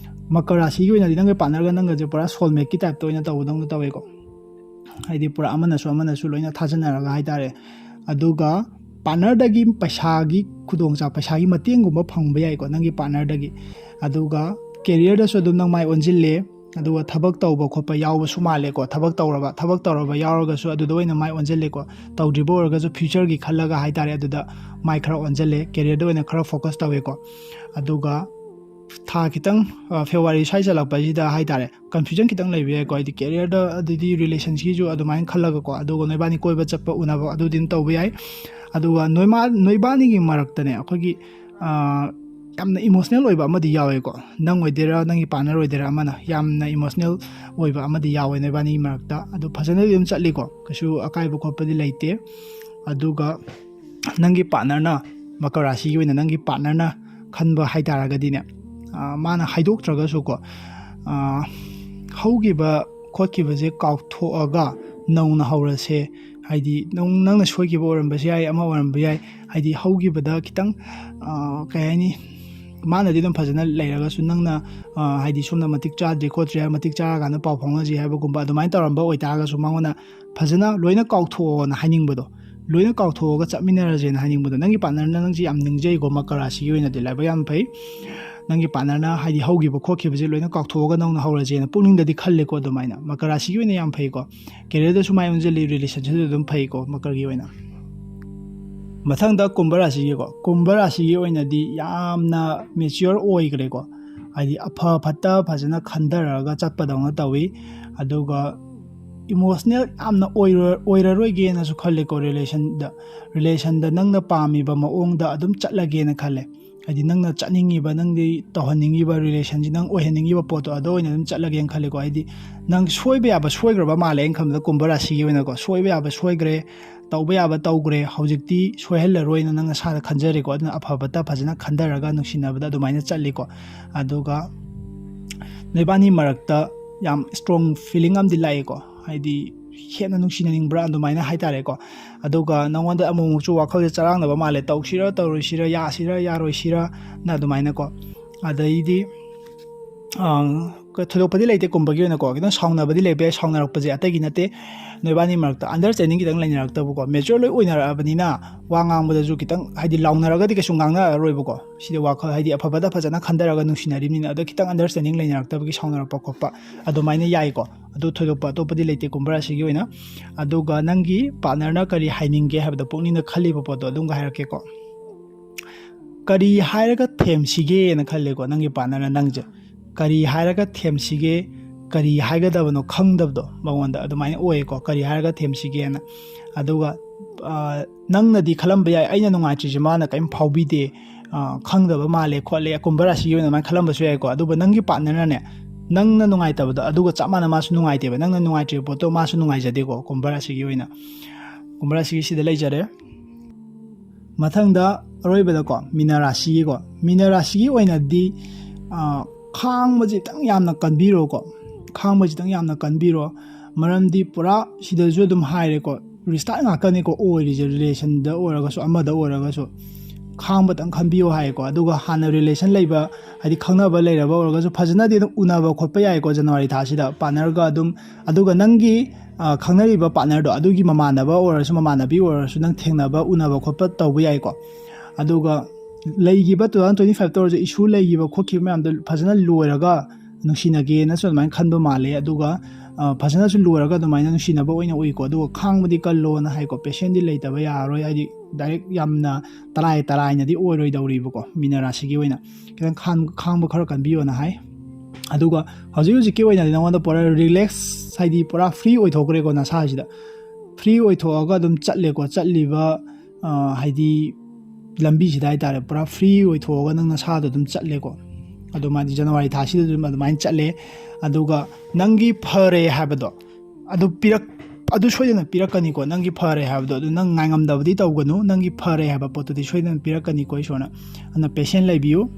ꯃꯀꯔ ꯔꯥꯁꯤꯒꯤ ꯑꯣꯏꯅꯗꯤ ꯅꯪꯒꯤ partner ꯒ ꯅꯪꯒꯁꯦ ꯄꯨꯔꯥ soulmate ꯀꯤ type ꯇ ꯑꯣꯏꯅ ꯇꯧꯕꯗꯧꯅ ꯇꯧꯋꯦꯀꯣ꯫ ꯍꯥꯏꯗꯤ ꯄꯨꯔꯥ ꯑꯃꯅꯁꯨ ꯑꯃꯅꯁꯨ ꯂꯣꯏꯅ ꯊꯥꯖꯅꯔꯒ ꯍꯥꯏꯇꯥꯔꯦ꯫ ꯑꯗꯨꯒ ꯄꯥꯔꯠꯅꯔꯗꯒꯤ ꯄꯩꯁꯥꯒꯤ ꯈꯨꯗꯣꯡꯆꯥ ꯄꯩꯁꯥꯒꯤ ꯃꯇꯦꯡꯒꯨꯝꯕ ꯐꯪꯕ ꯌꯥꯏꯀꯣ ꯅꯪꯒꯤ ꯄꯥꯔꯠꯅꯔꯗꯒꯤ꯫ ꯑꯗꯨꯒ ꯀꯦꯔꯤꯌꯔꯗꯁꯨ ꯑꯗꯨꯝ ꯅꯪ ꯃꯥꯏ ꯑꯣꯟꯁꯤꯜꯂꯦ꯫ ꯑꯗꯨꯒ ꯊꯕꯛ ꯇꯧꯕ ꯈꯣꯠꯄ ꯌꯥꯎꯕꯁꯨ ꯃꯥꯜꯂꯦꯀꯣ꯫ ꯊꯕꯛ ꯇꯧꯔꯕ ꯊꯕꯛ ꯇꯧꯔꯕ ꯌꯥꯎꯔꯒꯁꯨ ꯑꯗꯨꯗ ꯑꯣꯏꯅ ꯃꯥꯏ ꯑꯣꯟꯁꯤꯜꯂꯦꯀꯣ꯫ ꯇꯧꯗ꯭ꯔꯤꯕ ꯑꯣꯏꯔꯒꯁꯨ ꯐ꯭ꯌꯨꯆꯔꯒꯤ ꯈꯜꯂꯒ ꯍꯥꯏꯇꯥꯔꯦ ꯑꯗꯨꯗ ꯃꯥꯏ ꯈꯔ ꯑꯣꯟꯁꯤꯜꯂꯦ꯫ ꯀꯦꯔꯤꯌꯔꯗ ꯑꯣꯏꯅ ꯈꯔ ꯐꯣꯀꯁ ꯇꯧꯋꯦꯀꯣ꯫ ꯑꯗꯨꯒ ꯊꯥ ꯈꯤꯇꯪ ꯐꯦꯕ꯭ꯔꯨꯋꯥꯔꯤ ꯁ꯭ꯋꯥꯏ ꯆꯜꯂꯛꯄꯁꯤꯗ ꯍꯥꯏꯇꯥꯔꯦ ꯀꯟꯐ꯭ꯌꯨꯖꯟ ꯈꯤꯇꯪ ꯂꯩꯕ ꯌꯥꯏꯀꯣ꯫ ꯍꯥꯏꯗꯤ ꯀꯦꯔꯤꯌꯔꯗ ꯑꯗꯩꯗꯤ ꯔꯤꯂꯦꯁꯟꯁꯤꯁꯨ ꯑꯗꯨꯃꯥꯏꯅ ꯈꯜꯂꯒꯀꯣ꯫ ꯑꯗꯨꯒ ꯅꯣꯏꯕꯥꯅꯤ ꯀꯣꯏꯕ ꯆꯠꯄ ꯎꯅꯕ ꯑꯗꯨꯗꯤ ꯑꯗꯨꯝ ꯇꯧꯕ ꯌꯥꯏ꯫ ꯑꯗꯨꯒ ꯅꯣꯏꯃꯥ ꯅꯣꯏꯕꯥꯅꯤꯒꯤ ꯃꯔꯛꯇꯅꯦ ꯑꯩꯈꯣꯏꯒꯤ ꯌꯥꯝꯅ ꯏꯃꯣꯁꯅꯦꯜ ꯑꯣꯏꯕ ꯑꯃꯗꯤ ꯌꯥꯎꯋꯦꯀꯣ꯫ ꯅꯪ ꯑꯣꯏꯗꯣꯏꯔꯥ ꯅꯪꯒꯤ ꯄꯥꯔꯠꯅꯔ ꯑꯣꯏꯗꯣꯏꯔꯥ ꯑꯃꯅ ꯌꯥꯝꯅ ꯏꯃꯣꯁꯅꯦꯜ ꯑꯣꯏꯕ ꯑꯃꯗꯤ ꯌꯥꯎꯋꯦ ꯅꯣꯏꯕꯥꯅꯤꯒꯤ ꯃꯔꯛꯇ꯫ ꯑꯗꯨ ꯐꯖꯅꯗꯤ ꯑꯗꯨꯝ ꯆꯠꯂꯤꯀꯣ꯫ ꯀꯩꯁꯨ ꯑꯀꯥꯏꯕ ꯈꯣꯠꯄꯗꯤ ꯂꯩꯇꯦ꯫ ꯑꯗꯨꯒ ꯅꯪꯒꯤ ꯄꯥꯔꯠꯅꯔꯅ, ꯃꯀꯔ ꯔꯥꯁꯤꯒꯤ ꯑꯣꯏꯅ ꯅꯪꯒꯤ ꯄꯥꯔꯠꯅꯔꯅ ꯈꯟꯕ ꯍꯥꯏ ꯇꯥꯔꯒꯗꯤꯅꯦ, ꯃꯥꯅ ꯍꯥꯏꯗꯣꯛꯇ꯭ꯔꯒꯁꯨꯀꯣ, ꯍꯧꯈꯤꯕ ꯈꯣꯠꯈꯤꯕꯁꯦ ꯀꯥꯎꯊꯣꯛꯑꯒ ꯅꯧꯅ ꯍꯧꯔꯁꯦ꯫ ꯍꯥꯏꯗꯤ ꯅꯪꯅ ꯁꯣꯏꯈꯤꯕ ꯑꯣꯏꯔꯝꯕꯁꯨ ꯌꯥꯏ, ꯑꯃ ꯑꯣꯏꯔꯝꯕ ꯌꯥꯏ꯫ ꯍꯥꯏꯗꯤ ꯍꯧꯈꯤꯕꯗ ꯈꯤꯇꯪ ꯀꯩ ꯍꯥꯏꯅꯤ, ꯃꯥꯅꯗꯤ ꯑꯗꯨꯝ ꯐꯖꯅ ꯂꯩꯔꯒꯁꯨ ꯅꯪꯅ ꯍꯥꯏꯗꯤ ꯁꯣꯝꯗ ꯃꯇꯤꯛ ꯆꯥꯗ꯭ꯔꯤ ꯈꯣꯠꯇ꯭ꯔꯤ ꯍꯥꯏꯕ, ꯃꯇꯤꯛ ꯆꯥꯔꯀꯥꯟꯗ ꯄꯥꯎ ꯐꯥꯎꯅꯁꯤ ꯍꯥꯏꯕꯒꯨꯝꯕ ꯑꯗꯨꯃꯥꯏꯅ ꯇꯧꯔꯝꯕ ꯑꯣꯏꯇꯥꯔꯒꯁꯨ ꯃꯉꯣꯟꯗ ꯐꯖꯅ ꯂꯣꯏꯅ ꯀꯥꯎꯊꯣꯛꯑꯣꯅ ꯍꯥꯏꯅꯤꯡꯕꯗꯣ, ꯂꯣꯏꯅ ꯀꯥꯎꯊꯣꯛꯑꯒ ꯆꯠꯃꯤꯟꯅꯔꯁꯦꯅ ꯍꯥꯏꯅꯤꯡꯕꯗꯣ꯫ ꯅꯪꯒꯤ ꯄꯥꯔꯠꯅꯔꯅ ꯅꯪꯁꯦ ꯌꯥꯝ ꯅꯤꯡꯖꯩꯀꯣ, ꯃꯀꯔ ꯔꯥꯁꯤꯒꯤ ꯑꯣꯏꯅꯗꯤ ꯂꯥꯏꯕꯛ ꯌꯥꯝ ꯐꯩ꯫ ꯅꯪꯒꯤ ꯄꯥꯔꯠꯅꯔꯅ ꯍꯥꯏꯗꯤ ꯍꯧꯈꯤꯕ ꯈꯣꯠꯈꯤꯕꯁꯦ ꯂꯣꯏꯅ ꯀꯥꯎꯊꯣꯛꯑꯒ ꯅꯧꯅ ꯍꯧꯔꯁꯦꯅ ꯄꯨꯛꯅꯤꯡꯗꯗꯤ ꯈꯜꯂꯦꯀꯣ꯫ ꯑꯗꯨꯃꯥꯏꯅ ꯃꯀꯔ ꯔꯥꯁꯤꯒꯤ ꯑꯣꯏꯅ ꯌꯥꯝ ꯐꯩꯀꯣ꯫ ꯀꯦꯔꯤꯌꯔꯗꯁꯨ ꯃꯥꯏ ꯑꯣꯟꯁꯤꯜꯂꯤ, ꯔꯤꯂꯦꯁꯟꯁꯤꯞꯇ ꯑꯗꯨꯝ ꯐꯩꯀꯣ ꯃꯀꯔꯒꯤ ꯑꯣꯏꯅ꯫ ꯃꯊꯪꯗ ꯀꯨꯝꯚ ꯔꯥꯁꯤꯒꯤꯀꯣ꯫ ꯀꯨꯝꯚ ꯔꯥꯁꯤꯒꯤ ꯑꯣꯏꯅꯗꯤ ꯌꯥꯝꯅ ꯃꯦꯆꯤꯌꯣꯔ ꯑꯣꯏꯈ꯭ꯔꯦꯀꯣ꯫ ꯍꯥꯏꯗꯤ ꯑꯐ ꯐꯠꯇ ꯐꯖꯅ ꯈꯟꯊꯔꯒ ꯆꯠꯄꯗꯧꯅ ꯇꯧꯏ꯫ ꯑꯗꯨꯒ ꯏꯃꯣꯁꯅꯦꯜ ꯌꯥꯝꯅ ꯑꯣꯏꯔꯔꯣꯏꯒꯦꯅꯁꯨ ꯈꯜꯂꯦꯀꯣ꯫ ꯔꯤꯂꯦꯁꯟꯗ ꯔꯤꯂꯦꯁꯟꯗ ꯅꯪꯅ ꯄꯥꯝꯃꯤꯕ ꯃꯑꯣꯡꯗ ꯑꯗꯨꯝ ꯆꯠꯂꯒꯦꯅ ꯈꯜꯂꯦ꯫ ꯍꯥꯏꯗꯤ ꯅꯪꯅ ꯆꯠꯅꯤꯡꯉꯤꯕ, ꯅꯪꯒꯤ ꯇꯧꯍꯟꯅꯤꯡꯉꯤꯕ, ꯔꯤꯂꯦꯁꯟꯁꯤ ꯅꯪ ꯑꯣꯏꯍꯟꯅꯤꯡꯉꯤꯕ ꯄꯣꯠꯇꯣ ꯑꯗꯨ ꯑꯣꯏꯅ ꯑꯗꯨꯝ ꯆꯠꯂꯒꯦꯅ ꯈꯜꯂꯦꯀꯣ꯫ ꯍꯥꯏꯗꯤ ꯅꯪ ꯁꯣꯏꯕ ꯌꯥꯕ ꯁꯣꯏꯈ꯭ꯔꯕ ꯃꯥꯜꯂꯦ ꯑꯩꯅ ꯈꯟꯕꯗ, ꯀꯨꯝꯚ ꯔꯥꯁꯤꯒꯤ ꯑꯣꯏꯅꯀꯣ꯫ ꯁꯣꯏꯕ ꯌꯥꯕ ꯁꯣꯏꯈ꯭ꯔꯦ, ꯇꯧꯕ ꯌꯥꯕ ꯇꯧꯈ꯭ꯔꯦ, ꯍꯧꯖꯤꯛꯇꯤ ꯁꯣꯏꯍꯜꯂꯔꯣꯏꯅ ꯅꯪ ꯅꯁꯥꯗ ꯈꯟꯖꯔꯦꯀꯣ꯫ ꯑꯗꯨꯅ ꯑꯐꯕꯇ ꯐꯖꯅ ꯈꯟꯊꯔꯒ ꯅꯨꯡꯁꯤꯅꯕꯗ ꯑꯗꯨꯃꯥꯏꯅ ꯆꯠꯂꯤꯀꯣ꯫ ꯑꯗꯨꯒ ꯅꯣꯏꯕꯥꯅꯤ ꯃꯔꯛꯇ ꯌꯥꯝ ꯏꯁꯇ꯭ꯔꯣꯡ ꯐꯤꯂꯤꯡ ꯑꯃꯗꯤ ꯂꯥꯛꯑꯦꯀꯣ꯫ ꯍꯥꯏꯗꯤ ꯍꯦꯟꯅ ꯅꯨꯡꯁꯤꯅꯅꯤꯡꯕ꯭ꯔꯥ ꯑꯗꯨꯃꯥꯏꯅ ꯍꯥꯏꯇꯥꯔꯦꯀꯣ꯫ ꯑꯗꯨꯒ ꯅꯉꯣꯟꯗ ꯑꯃꯨꯛ ꯑꯃꯨꯛꯁꯨ ꯋꯥꯈꯜꯁꯦ ꯆꯔꯥꯡꯅꯕ ꯃꯥꯜꯂꯦ, ꯇꯧꯁꯤꯔ ꯇꯧꯔꯣꯏꯁꯤꯔ, ꯌꯥꯁꯤꯔ ꯌꯥꯔꯣꯏꯁꯤꯔꯅ ꯑꯗꯨꯃꯥꯏꯅꯀꯣ꯫ ꯑꯗꯩꯗꯤ ꯊꯣꯏꯗꯣꯛꯄꯗꯤ ꯂꯩꯇꯦ ꯀꯨꯝꯕꯒꯤ ꯑꯣꯏꯅꯀꯣ꯫ ꯈꯤꯇꯪ ꯁꯥꯎꯅꯕꯗꯤ ꯂꯩꯕ ꯌꯥꯏ, ꯁꯥꯎꯅꯔꯛꯄꯁꯦ ꯑꯇꯩꯒꯤ ꯅꯠꯇꯦ, ꯅꯣꯏꯕꯥꯅꯤ ꯃꯔꯛꯇ understanding ꯈꯤꯇꯪ ꯂꯩꯅꯔꯛꯇꯕꯀꯣ꯫ Mature ꯂꯣꯏ ꯑꯣꯏꯅꯔꯛꯑꯕꯅꯤꯅ ꯋꯥ ꯉꯥꯡꯕꯗꯁꯨ ꯈꯤꯇꯪ, ꯍꯥꯏꯗꯤ, ꯂꯥꯎꯅꯔꯒꯗꯤ ꯀꯩꯁꯨ ꯉꯥꯡꯅꯔꯔꯣꯏꯕꯀꯣ꯫ ꯁꯤꯗꯤ ꯋꯥꯈꯜ, ꯍꯥꯏꯗꯤ, ꯑꯐꯕꯗ ꯐꯖꯅ ꯈꯟꯊꯔꯒ ꯅꯨꯡꯁꯤꯅꯔꯤꯕꯅꯤꯅ꯫ ꯑꯗꯣ ꯈꯤꯇꯪ understanding ꯂꯩꯅꯔꯛꯇꯕꯒꯤ ꯁꯥꯎꯅꯔꯛꯄ ꯈꯣꯠꯄ ꯑꯗꯨꯃꯥꯏꯅ ꯌꯥꯏꯀꯣ꯫ ꯑꯗꯨ ꯊꯣꯏꯗꯣꯛꯄ ꯑꯇꯣꯞꯄꯗꯤ ꯂꯩꯇꯦ ꯀꯨꯝꯕ ꯔꯥꯁꯤꯒꯤ ꯑꯣꯏꯅ꯫ ꯑꯗꯨꯒ ꯅꯪꯒꯤ partnerꯅ ꯀꯔꯤ ꯍꯥꯏꯅꯤꯡꯒꯦ ꯍꯥꯏꯕꯗꯣ, ꯄꯨꯛꯅꯤꯡꯗ ꯈꯜꯂꯤꯕ ꯄꯣꯠꯇꯣ ꯑꯗꯨꯝꯒ ꯍꯥꯏꯔꯛꯀꯦꯀꯣ꯫ ꯀꯔꯤ ꯍꯥꯏꯔꯒ ꯊꯦꯝꯁꯤꯒꯦꯅ ꯈꯜꯂꯦꯀꯣ ꯅꯪꯒꯤ partnerꯅ ꯅꯪꯁꯦ꯫ ꯀꯔꯤ ꯍꯥꯏꯔꯒ ꯊꯦꯝꯁꯤꯒꯦ, ꯀꯔꯤ ꯍꯥꯏꯒꯗꯕꯅꯣ ꯈꯪꯗꯕꯗꯣ ꯃꯉꯣꯟꯗ ꯑꯗꯨꯃꯥꯏꯅ ꯑꯣꯏꯌꯦꯀꯣ, ꯀꯔꯤ ꯍꯥꯏꯔꯒ ꯊꯦꯝꯁꯤꯒꯦꯅ꯫ ꯑꯗꯨꯒ, ꯑ, ꯅꯪꯅꯗꯤ ꯈꯜꯂꯝꯕ ꯌꯥꯏ, "ꯑꯩꯅ ꯅꯨꯡꯉꯥꯏꯇ꯭ꯔꯤꯁꯦ ꯃꯥꯅ ꯀꯔꯤꯝ ꯐꯥꯎꯕꯤꯗꯦ, ꯑ, ꯈꯪꯗꯕ ꯃꯥꯜꯂꯦ ꯈꯣꯠꯂꯦ", ꯀꯨꯝꯕ ꯔꯥꯁꯤꯒꯤ ꯑꯣꯏꯅ ꯑꯗꯨꯃꯥꯏꯅ ꯈꯜꯂꯝꯕꯁꯨ ꯌꯥꯏꯀꯣ꯫ ꯑꯗꯨꯕꯨ ꯅꯪꯒꯤ partnerꯅꯅꯦ, ꯅꯪꯅ ꯅꯨꯡꯉꯥꯏꯇꯕꯗꯣ ꯑꯗꯨꯒ ꯆꯞ ꯃꯥꯟꯅ ꯃꯥꯁꯨ ꯅꯨꯡꯉꯥꯏꯇꯦꯕ꯫ ꯅꯪꯅ ꯅꯨꯡꯉꯥꯏꯇ꯭ꯔꯤꯕ ꯄꯣꯠꯇꯣ ꯃꯥꯁꯨ ꯅꯨꯡꯉꯥꯏꯖꯗꯦꯀꯣ, ꯀꯨꯝꯕ ꯔꯥꯁꯤꯒꯤ ꯑꯣꯏꯅ꯫ ꯀꯨꯝꯕ ꯔꯥꯁꯤꯒꯤ ꯁꯤꯗ ꯂꯩꯖꯔꯦ꯫ ꯃꯊꯪꯗ ꯑꯔꯣꯏꯕꯗꯀꯣ, ꯃꯤꯅ ꯔꯥꯁꯤꯒꯤꯀꯣ꯫ ꯃꯤꯅ ꯔꯥꯁꯤꯒꯤ ꯑꯣꯏꯅꯗꯤ, ꯑ, ꯈꯥꯡꯕꯁꯦ ꯈꯤꯇꯪ ꯌꯥꯝꯅ ꯀꯟꯕꯤꯔꯣꯀꯣ꯫ ꯈꯥꯡꯕꯁꯦ ꯈꯤꯇꯪ ꯌꯥꯝꯅ ꯀꯟꯕꯤꯔꯣ꯫ ꯃꯔꯝꯗꯤ ꯄꯨꯔꯥ ꯁꯤꯗꯁꯨ ꯑꯗꯨꯝ ꯍꯥꯏꯔꯦꯀꯣ, restart ꯉꯥꯛꯇꯅꯤꯀꯣ ꯑꯣꯏꯔꯤꯁꯦ, relationꯗ ꯑꯣꯏꯔꯒꯁꯨ ꯑꯃꯗ ꯑꯣꯏꯔꯒꯁꯨ꯫ ꯈꯥꯡꯕꯇꯪ ꯈꯟꯕꯤꯌꯣ ꯍꯥꯏꯌꯦꯀꯣ꯫ ꯑꯗꯨꯒ ꯍꯥꯟꯅ relation ꯂꯩꯕ, ꯍꯥꯏꯗꯤ ꯈꯪꯅꯕ ꯂꯩꯔꯕ ꯑꯣꯏꯔꯒꯁꯨ ꯐꯖꯅꯗꯤ ꯑꯗꯨꯝ ꯎꯅꯕ ꯈꯣꯠꯄ ꯌꯥꯏꯀꯣ January ꯊꯥꯁꯤꯗ꯫ Partnerꯒ ꯑꯗꯨꯝ, ꯑꯗꯨꯒ ꯅꯪꯒꯤ, ꯑ, ꯈꯪꯅꯔꯤꯕ partnerꯗꯣ, ꯑꯗꯨꯒꯤ ꯃꯃꯥꯟꯅꯕ ꯑꯣꯏꯔꯁꯨ ꯃꯃꯥꯟꯅꯕꯤ ꯑꯣꯏꯔꯁꯨ ꯅꯪ ꯊꯦꯡꯅꯕ ꯎꯅꯕ ꯈꯣꯠꯄ ꯇꯧꯕ ꯌꯥꯏꯀꯣ꯫ ꯑꯗꯨꯒ ꯂꯩꯈꯤꯕ two thousand twenty fiveꯇ ꯑꯣꯏꯔꯁꯨ issue ꯂꯩꯈꯤꯕ ꯈꯣꯠꯈꯤꯕ ꯃꯌꯥꯝꯗꯣ ꯐꯖꯅ ꯂꯣꯏꯔꯒ ꯅꯨꯡꯁꯤꯅꯒꯦꯅꯁꯨ ꯑꯗꯨꯃꯥꯏꯅ ꯈꯟꯕ ꯃꯥꯜꯂꯦ꯫ ꯑꯗꯨꯒ, ꯑ, ꯐꯖꯅꯁꯨ ꯂꯣꯏꯔꯒ ꯑꯗꯨꯃꯥꯏꯅ ꯅꯨꯡꯁꯤꯅꯕ ꯑꯣꯏꯅ ꯎꯏꯀꯣ꯫ ꯑꯗꯨꯒ ꯈꯥꯡꯕꯗꯤ ꯀꯜꯂꯣꯅ ꯍꯥꯏꯀꯣ, patientꯗꯤ ꯂꯩꯇꯕ ꯌꯥꯔꯔꯣꯏ, ꯍꯥꯏꯗꯤ direct ꯌꯥꯝꯅ ꯇꯔꯥꯏ ꯇꯔꯥꯏꯅꯗꯤ ꯑꯣꯏꯔꯣꯏꯗꯧꯔꯤꯕꯀꯣ꯫ ꯃꯤꯅ ꯔꯥꯁꯤꯒꯤ ꯑꯣꯏꯅ ꯈꯤꯇꯪ ꯈꯥꯡ-, ꯈꯥꯡꯕ ꯈꯔ ꯀꯟꯕꯤꯌꯣꯅ ꯍꯥꯏ꯫ ꯑꯗꯨꯒ ꯍꯧꯖꯤꯛ ꯍꯧꯖꯤꯛꯀꯤ ꯑꯣꯏꯅꯗꯤ ꯅꯉꯣꯟꯗ ꯄꯨꯔꯥ relax, ꯍꯥꯏꯗꯤ ꯄꯨꯔꯥ free ꯑꯣꯏꯊꯣꯛꯈ꯭ꯔꯦꯀꯣ ꯅꯁꯥꯁꯤꯗ꯫ Free ꯑꯣꯏꯊꯣꯛꯑꯒ ꯑꯗꯨꯝ ꯆꯠꯂꯦꯀꯣ꯫ ꯆꯠꯂꯤꯕ, ꯑ, ꯍꯥꯏꯗꯤ ꯂꯝꯕꯤꯁꯤꯗ ꯍꯥꯏꯇꯥꯔꯦ, ꯄꯨꯔꯥ free ꯑꯣꯏꯊꯣꯛꯑꯒ ꯅꯪ ꯅꯁꯥꯗꯣ ꯑꯗꯨꯝ ꯆꯠꯂꯦꯀꯣ꯫ ꯑꯗꯨꯃꯥꯏꯅ January ꯊꯥꯁꯤꯗ ꯑꯗꯨꯝ ꯑꯗꯨꯃꯥꯏꯅ ꯆꯠꯂꯦ꯫ ꯑꯗꯨꯒ ꯅꯪꯒꯤ ꯐꯔꯦ ꯍꯥꯏꯕꯗꯣ ꯑꯗꯨ ꯄꯤꯔꯛ-, ꯑꯗꯨ ꯁꯣꯏꯗꯅ ꯄꯤꯔꯛꯀꯅꯤꯀꯣ꯫ ꯅꯪꯒꯤ ꯐꯔꯦ ꯍꯥꯏꯕꯗꯣ ꯑꯗꯨ ꯅꯪ ꯉꯥꯏꯉꯝꯗꯕꯗꯤ ꯇꯧꯒꯅꯨ꯫ ꯅꯪꯒꯤ ꯐꯔꯦ ꯍꯥꯏꯕ ꯄꯣꯠꯇꯨꯗꯤ ꯁꯣꯏꯗꯅ ꯄꯤꯔꯛꯀꯅꯤꯀꯣ ꯏꯁꯣꯔꯅ꯫ ꯑꯗꯨꯅ patient ꯂꯩꯕꯤꯌꯨ꯫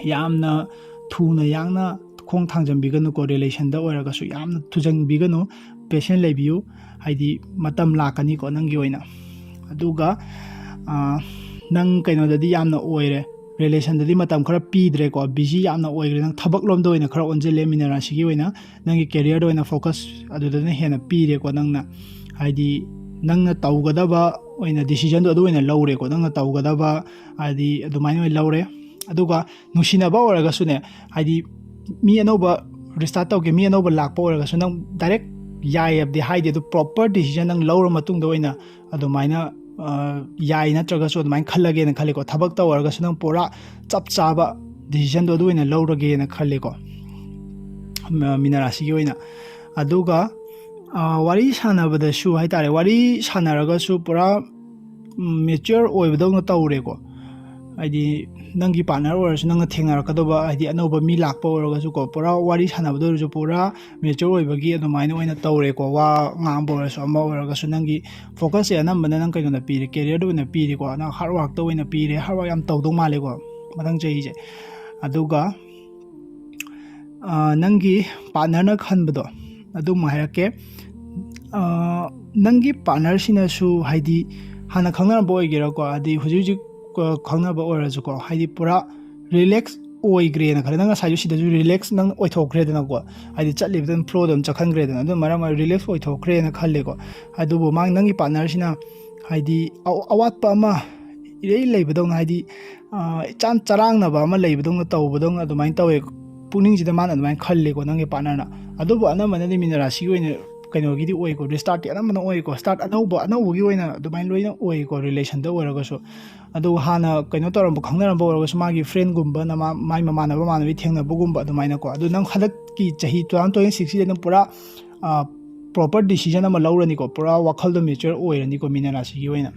ꯌꯥꯝꯅ ꯊꯨꯅ ꯌꯥꯡꯅ ꯈꯣꯡ ꯊꯥꯡꯖꯟꯕꯤꯒꯅꯨꯀꯣ꯫ Relationꯗ ꯑꯣꯏꯔꯒꯁꯨ ꯌꯥꯝꯅ ꯊꯨꯖꯟꯕꯤꯒꯅꯨ꯫ Patient ꯂꯩꯕꯤꯌꯨ꯫ ꯍꯥꯏꯗꯤ ꯃꯇꯝ ꯂꯥꯛꯀꯅꯤꯀꯣ ꯅꯪꯒꯤ ꯑꯣꯏꯅ꯫ ꯑꯗꯨꯒ, ꯑ, ꯅꯪ ꯀꯩꯅꯣꯗꯗꯤ ꯌꯥꯝꯅ ꯑꯣꯏꯔꯦ꯫ ꯔꯤꯂꯦꯁꯟꯗꯗꯤ ꯃꯇꯝ ꯈꯔ ꯄꯤꯗ꯭ꯔꯦꯀꯣ, ꯕꯤꯖꯤ ꯌꯥꯝꯅ ꯑꯣꯏꯈ꯭ꯔꯦ, ꯅꯪ ꯊꯕꯛ ꯂꯣꯝꯗ ꯑꯣꯏꯅ ꯈꯔ ꯑꯣꯟꯁꯤꯜꯂꯦ꯫ ꯃꯤꯅ ꯔꯥꯁꯤꯒꯤ ꯑꯣꯏꯅ ꯅꯪꯒꯤ ꯀꯦꯔꯤꯌꯔꯗ ꯑꯣꯏꯅ ꯐꯣꯀꯁ ꯑꯗꯨꯗꯅ ꯍꯦꯟꯅ ꯄꯤꯔꯦꯀꯣ꯫ ꯅꯪꯅ ꯍꯥꯏꯗꯤ ꯅꯪꯅ ꯇꯧꯒꯗꯕ ꯑꯣꯏꯅ ꯗꯤꯁꯤꯖꯟꯗꯣ ꯑꯗꯨ ꯑꯣꯏꯅ ꯂꯧꯔꯦꯀꯣ꯫ ꯅꯪꯅ ꯇꯧꯒꯗꯕ ꯍꯥꯏꯗꯤ ꯑꯗꯨꯃꯥꯏꯅ ꯑꯣꯏꯅ ꯂꯧꯔꯦ꯫ ꯑꯗꯨꯒ ꯅꯨꯡꯁꯤꯅꯕ ꯑꯣꯏꯔꯒꯁꯨꯅꯦ, ꯍꯥꯏꯗꯤ ꯃꯤ ꯑꯅꯧꯕ ꯔꯤꯁꯇꯥꯔꯠ ꯇꯧꯒꯦ, ꯃꯤ ꯑꯅꯧꯕ ꯂꯥꯛꯄ ꯑꯣꯏꯔꯒꯁꯨ ꯅꯪ ꯗꯥꯏꯔꯦꯛ ꯌꯥꯏ ꯍꯥꯏꯕꯗꯤ ꯍꯥꯏꯗꯦ, ꯑꯗꯨ ꯄ꯭ꯔꯣꯄꯔ ꯗꯤꯁꯤꯖꯟ ꯅꯪ ꯂꯧꯔ ꯃꯇꯨꯡꯗ ꯑꯣꯏꯅ ꯑꯗꯨꯃꯥꯏꯅ, ꯑ, ꯌꯥꯏ ꯅꯠꯇ꯭ꯔꯒꯁꯨ ꯑꯗꯨꯃꯥꯏꯅ ꯈꯜꯂꯒꯦꯅ ꯈꯜꯂꯤꯀꯣ꯫ ꯊꯕꯛꯇ ꯑꯣꯏꯔꯒꯁꯨ ꯅꯪ ꯄꯨꯔꯥ ꯆꯞ ꯆꯥꯕ ꯗꯤꯁꯤꯖꯟꯗꯣ ꯑꯗꯨ ꯑꯣꯏꯅ ꯂꯧꯔꯒꯦꯅ ꯈꯜꯂꯤꯀꯣ, ꯃ-, ꯃꯤꯅ ꯔꯥꯁꯤꯒꯤ ꯑꯣꯏꯅ꯫ ꯑꯗꯨꯒ, ꯑ, ꯋꯥꯔꯤ ꯁꯥꯟꯅꯕꯗꯁꯨ ꯍꯥꯏ ꯇꯥꯔꯦ, ꯋꯥꯔꯤ ꯁꯥꯟꯅꯔꯒꯁꯨ ꯄꯨꯔꯥ ꯃꯦꯆ꯭ꯌꯣꯔ ꯑꯣꯏꯕꯗꯧꯅ ꯇꯧꯔꯦꯀꯣ꯫ ꯍꯥꯏꯗꯤ ꯅꯪꯒꯤ ꯄꯥꯔꯠꯅꯔ ꯑꯣꯏꯔꯁꯨ, ꯅꯪꯅ ꯊꯦꯡꯅꯔꯛꯀꯗꯧꯕ ꯍꯥꯏꯗꯤ ꯑꯅꯧꯕ ꯃꯤ ꯂꯥꯛꯄ ꯑꯣꯏꯔꯒꯁꯨꯀꯣ, ꯄꯨꯔꯥ ꯋꯥꯔꯤ ꯁꯥꯟꯅꯕꯗ ꯑꯣꯏꯔꯁꯨ ꯄꯨꯔꯥ ꯃꯦꯆ꯭ꯌꯣꯔ ꯑꯣꯏꯕꯒꯤ ꯑꯗꯨꯃꯥꯏꯅ ꯑꯣꯏꯅ ꯇꯧꯔꯦꯀꯣ꯫ ꯋꯥ ꯉꯥꯡꯕ ꯑꯣꯏꯔꯁꯨ, ꯑꯃ ꯑꯣꯏꯔꯒꯁꯨ, ꯅꯪꯒꯤ ꯐꯣꯀꯁꯁꯦ ꯑꯅꯝꯕꯅ ꯅꯪ ꯀꯩꯅꯣꯗ ꯄꯤꯔꯦ, ꯀꯦꯔꯤꯌꯔꯗ ꯑꯣꯏꯅ ꯄꯤꯔꯦꯀꯣ꯫ ꯅꯪ ꯍꯥꯔꯗ ꯋꯥꯔꯛꯇ ꯑꯣꯏꯅ ꯄꯤꯔꯦ, ꯍꯥꯔꯗ ꯋꯥꯔꯛ ꯌꯥꯝ ꯇꯧꯗꯧ ꯃꯥꯜꯂꯦꯀꯣ ꯃꯊꯪ ꯆꯍꯤꯁꯦ꯫ ꯑꯗꯨꯒ, ꯑ, ꯅꯪꯒꯤ ꯄꯥꯔꯠꯅꯔꯅ ꯈꯟꯕꯗꯣ ꯑꯗꯨꯃꯨꯛ ꯍꯥꯏꯔꯛꯀꯦ꯫ ꯑ, ꯅꯪꯒꯤ ꯄꯥꯔꯠꯅꯔꯁꯤꯅꯁꯨ ꯍꯥꯏꯗꯤ ꯍꯥꯟꯅ ꯈꯪꯅꯔꯝꯕ ꯑꯣꯏꯒꯦꯔꯥꯀꯣ, ꯍꯥꯏꯗꯤ ꯍꯧꯖꯤꯛ ꯍꯧꯖꯤꯛ, ꯑ, ꯈꯪꯅꯕ ꯑꯣꯏꯔꯁꯨꯀꯣ, ꯍꯥꯏꯗꯤ ꯄꯨꯔꯥ ꯔꯤꯂꯦꯛꯁ ꯑꯣꯏꯈ꯭ꯔꯦꯅ ꯈꯜꯂꯦ꯫ ꯅꯪ ꯉꯁꯥꯏꯁꯨ ꯁꯤꯗꯁꯨ ꯔꯤꯂꯦꯛꯁ ꯅꯪ ꯑꯣꯏꯊꯣꯛꯈ꯭ꯔꯦꯗꯅꯀꯣ, ꯍꯥꯏꯗꯤ ꯆꯠꯂꯤꯕꯗ ꯑꯗꯨꯝ ꯐ꯭ꯂꯣꯗ ꯑꯗꯨꯝ ꯆꯠꯍꯟꯈ꯭ꯔꯦꯗꯅ, ꯑꯗꯨꯅ ꯃꯔꯝ ꯑꯣꯏꯔꯒ ꯔꯤꯂꯦꯛꯁ ꯑꯣꯏꯊꯣꯛꯈ꯭ꯔꯦꯅ ꯈꯜꯂꯦꯀꯣ꯫ ꯑꯗꯨꯕꯨ ꯃꯥ, ꯅꯪꯒꯤ ꯄꯥꯔꯠꯅꯔꯁꯤꯅ ꯍꯥꯏꯗꯤ ꯑꯋ-, ꯑꯋꯥꯠꯄ ꯑꯃ ꯏꯔꯩ ꯂꯩꯕꯗꯧꯅ, ꯍꯥꯏꯗꯤ, ꯑ, ꯏꯆꯥꯟ ꯆꯔꯥꯡꯅꯕ ꯑꯃ ꯂꯩꯕꯗꯧꯅ ꯇꯧꯕꯗꯧꯅ ꯑꯗꯨꯃꯥꯏꯅ ꯇꯧꯋꯦ꯫ ꯄꯨꯛꯅꯤꯡꯁꯤꯗ ꯃꯥꯅ ꯑꯗꯨꯃꯥꯏꯅ ꯈꯜꯂꯦꯀꯣ, ꯅꯪꯒꯤ ꯄꯥꯔꯠꯅꯔꯅ꯫ ꯑꯗꯨꯕꯨ ꯑꯅꯝꯕꯅꯗꯤ ꯃꯤꯅ ꯔꯥꯁꯤꯒꯤ ꯑꯣꯏꯅ ꯀꯩꯅꯣꯒꯤꯗꯤ ꯑꯣꯏꯀꯣ, ꯔꯤꯁꯇꯥꯔꯠꯇꯤ ꯑꯅꯝꯕꯅ ꯑꯣꯏꯀꯣ, ꯁ꯭ꯇꯥꯔꯠ ꯑꯅꯧꯕ, ꯑꯅꯧꯕꯒꯤ ꯑꯣꯏꯅ ꯑꯗꯨꯃꯥꯏꯅ ꯂꯣꯏꯅ ꯑꯣꯏꯀꯣ, ꯔꯤꯂꯦꯁꯟꯗ ꯑꯣꯏꯔꯒꯁꯨ꯫ ꯑꯗꯨ ꯍꯥꯟꯅ ꯀꯩꯅꯣ ꯇꯧꯔꯝꯕ, ꯈꯪꯅꯔꯝꯕ ꯑꯣꯏꯔꯒꯁꯨ, ꯃꯥꯒꯤ ꯐ꯭ꯔꯦꯟꯒꯨꯝꯕ, ꯅꯃꯥ-, ꯃꯥꯏ ꯃꯃꯥꯟꯅꯕ ꯃꯃꯥꯟꯅꯕꯤ ꯊꯦꯡꯅꯕꯒꯨꯝꯕ ꯑꯗꯨꯃꯥꯏꯅꯀꯣ꯫ ꯑꯗꯨ ꯅꯪ ꯍꯟꯗꯛꯀꯤ ꯆꯍꯤ two thousand twenty sixꯁꯤꯗ ꯅꯪ ꯄꯨꯔꯥ, ꯑ, ꯄ꯭ꯔꯣꯄꯔ ꯗꯤꯁꯤꯖꯟ ꯑꯃ ꯂꯧꯔꯅꯤꯀꯣ, ꯄꯨꯔꯥ ꯋꯥꯈꯜꯗꯣ ꯃꯦꯆ꯭ꯌꯣꯔ ꯑꯣꯏꯔꯅꯤꯀꯣ ꯃꯤꯅ ꯔꯥꯁꯤꯒꯤ ꯑꯣꯏꯅ꯫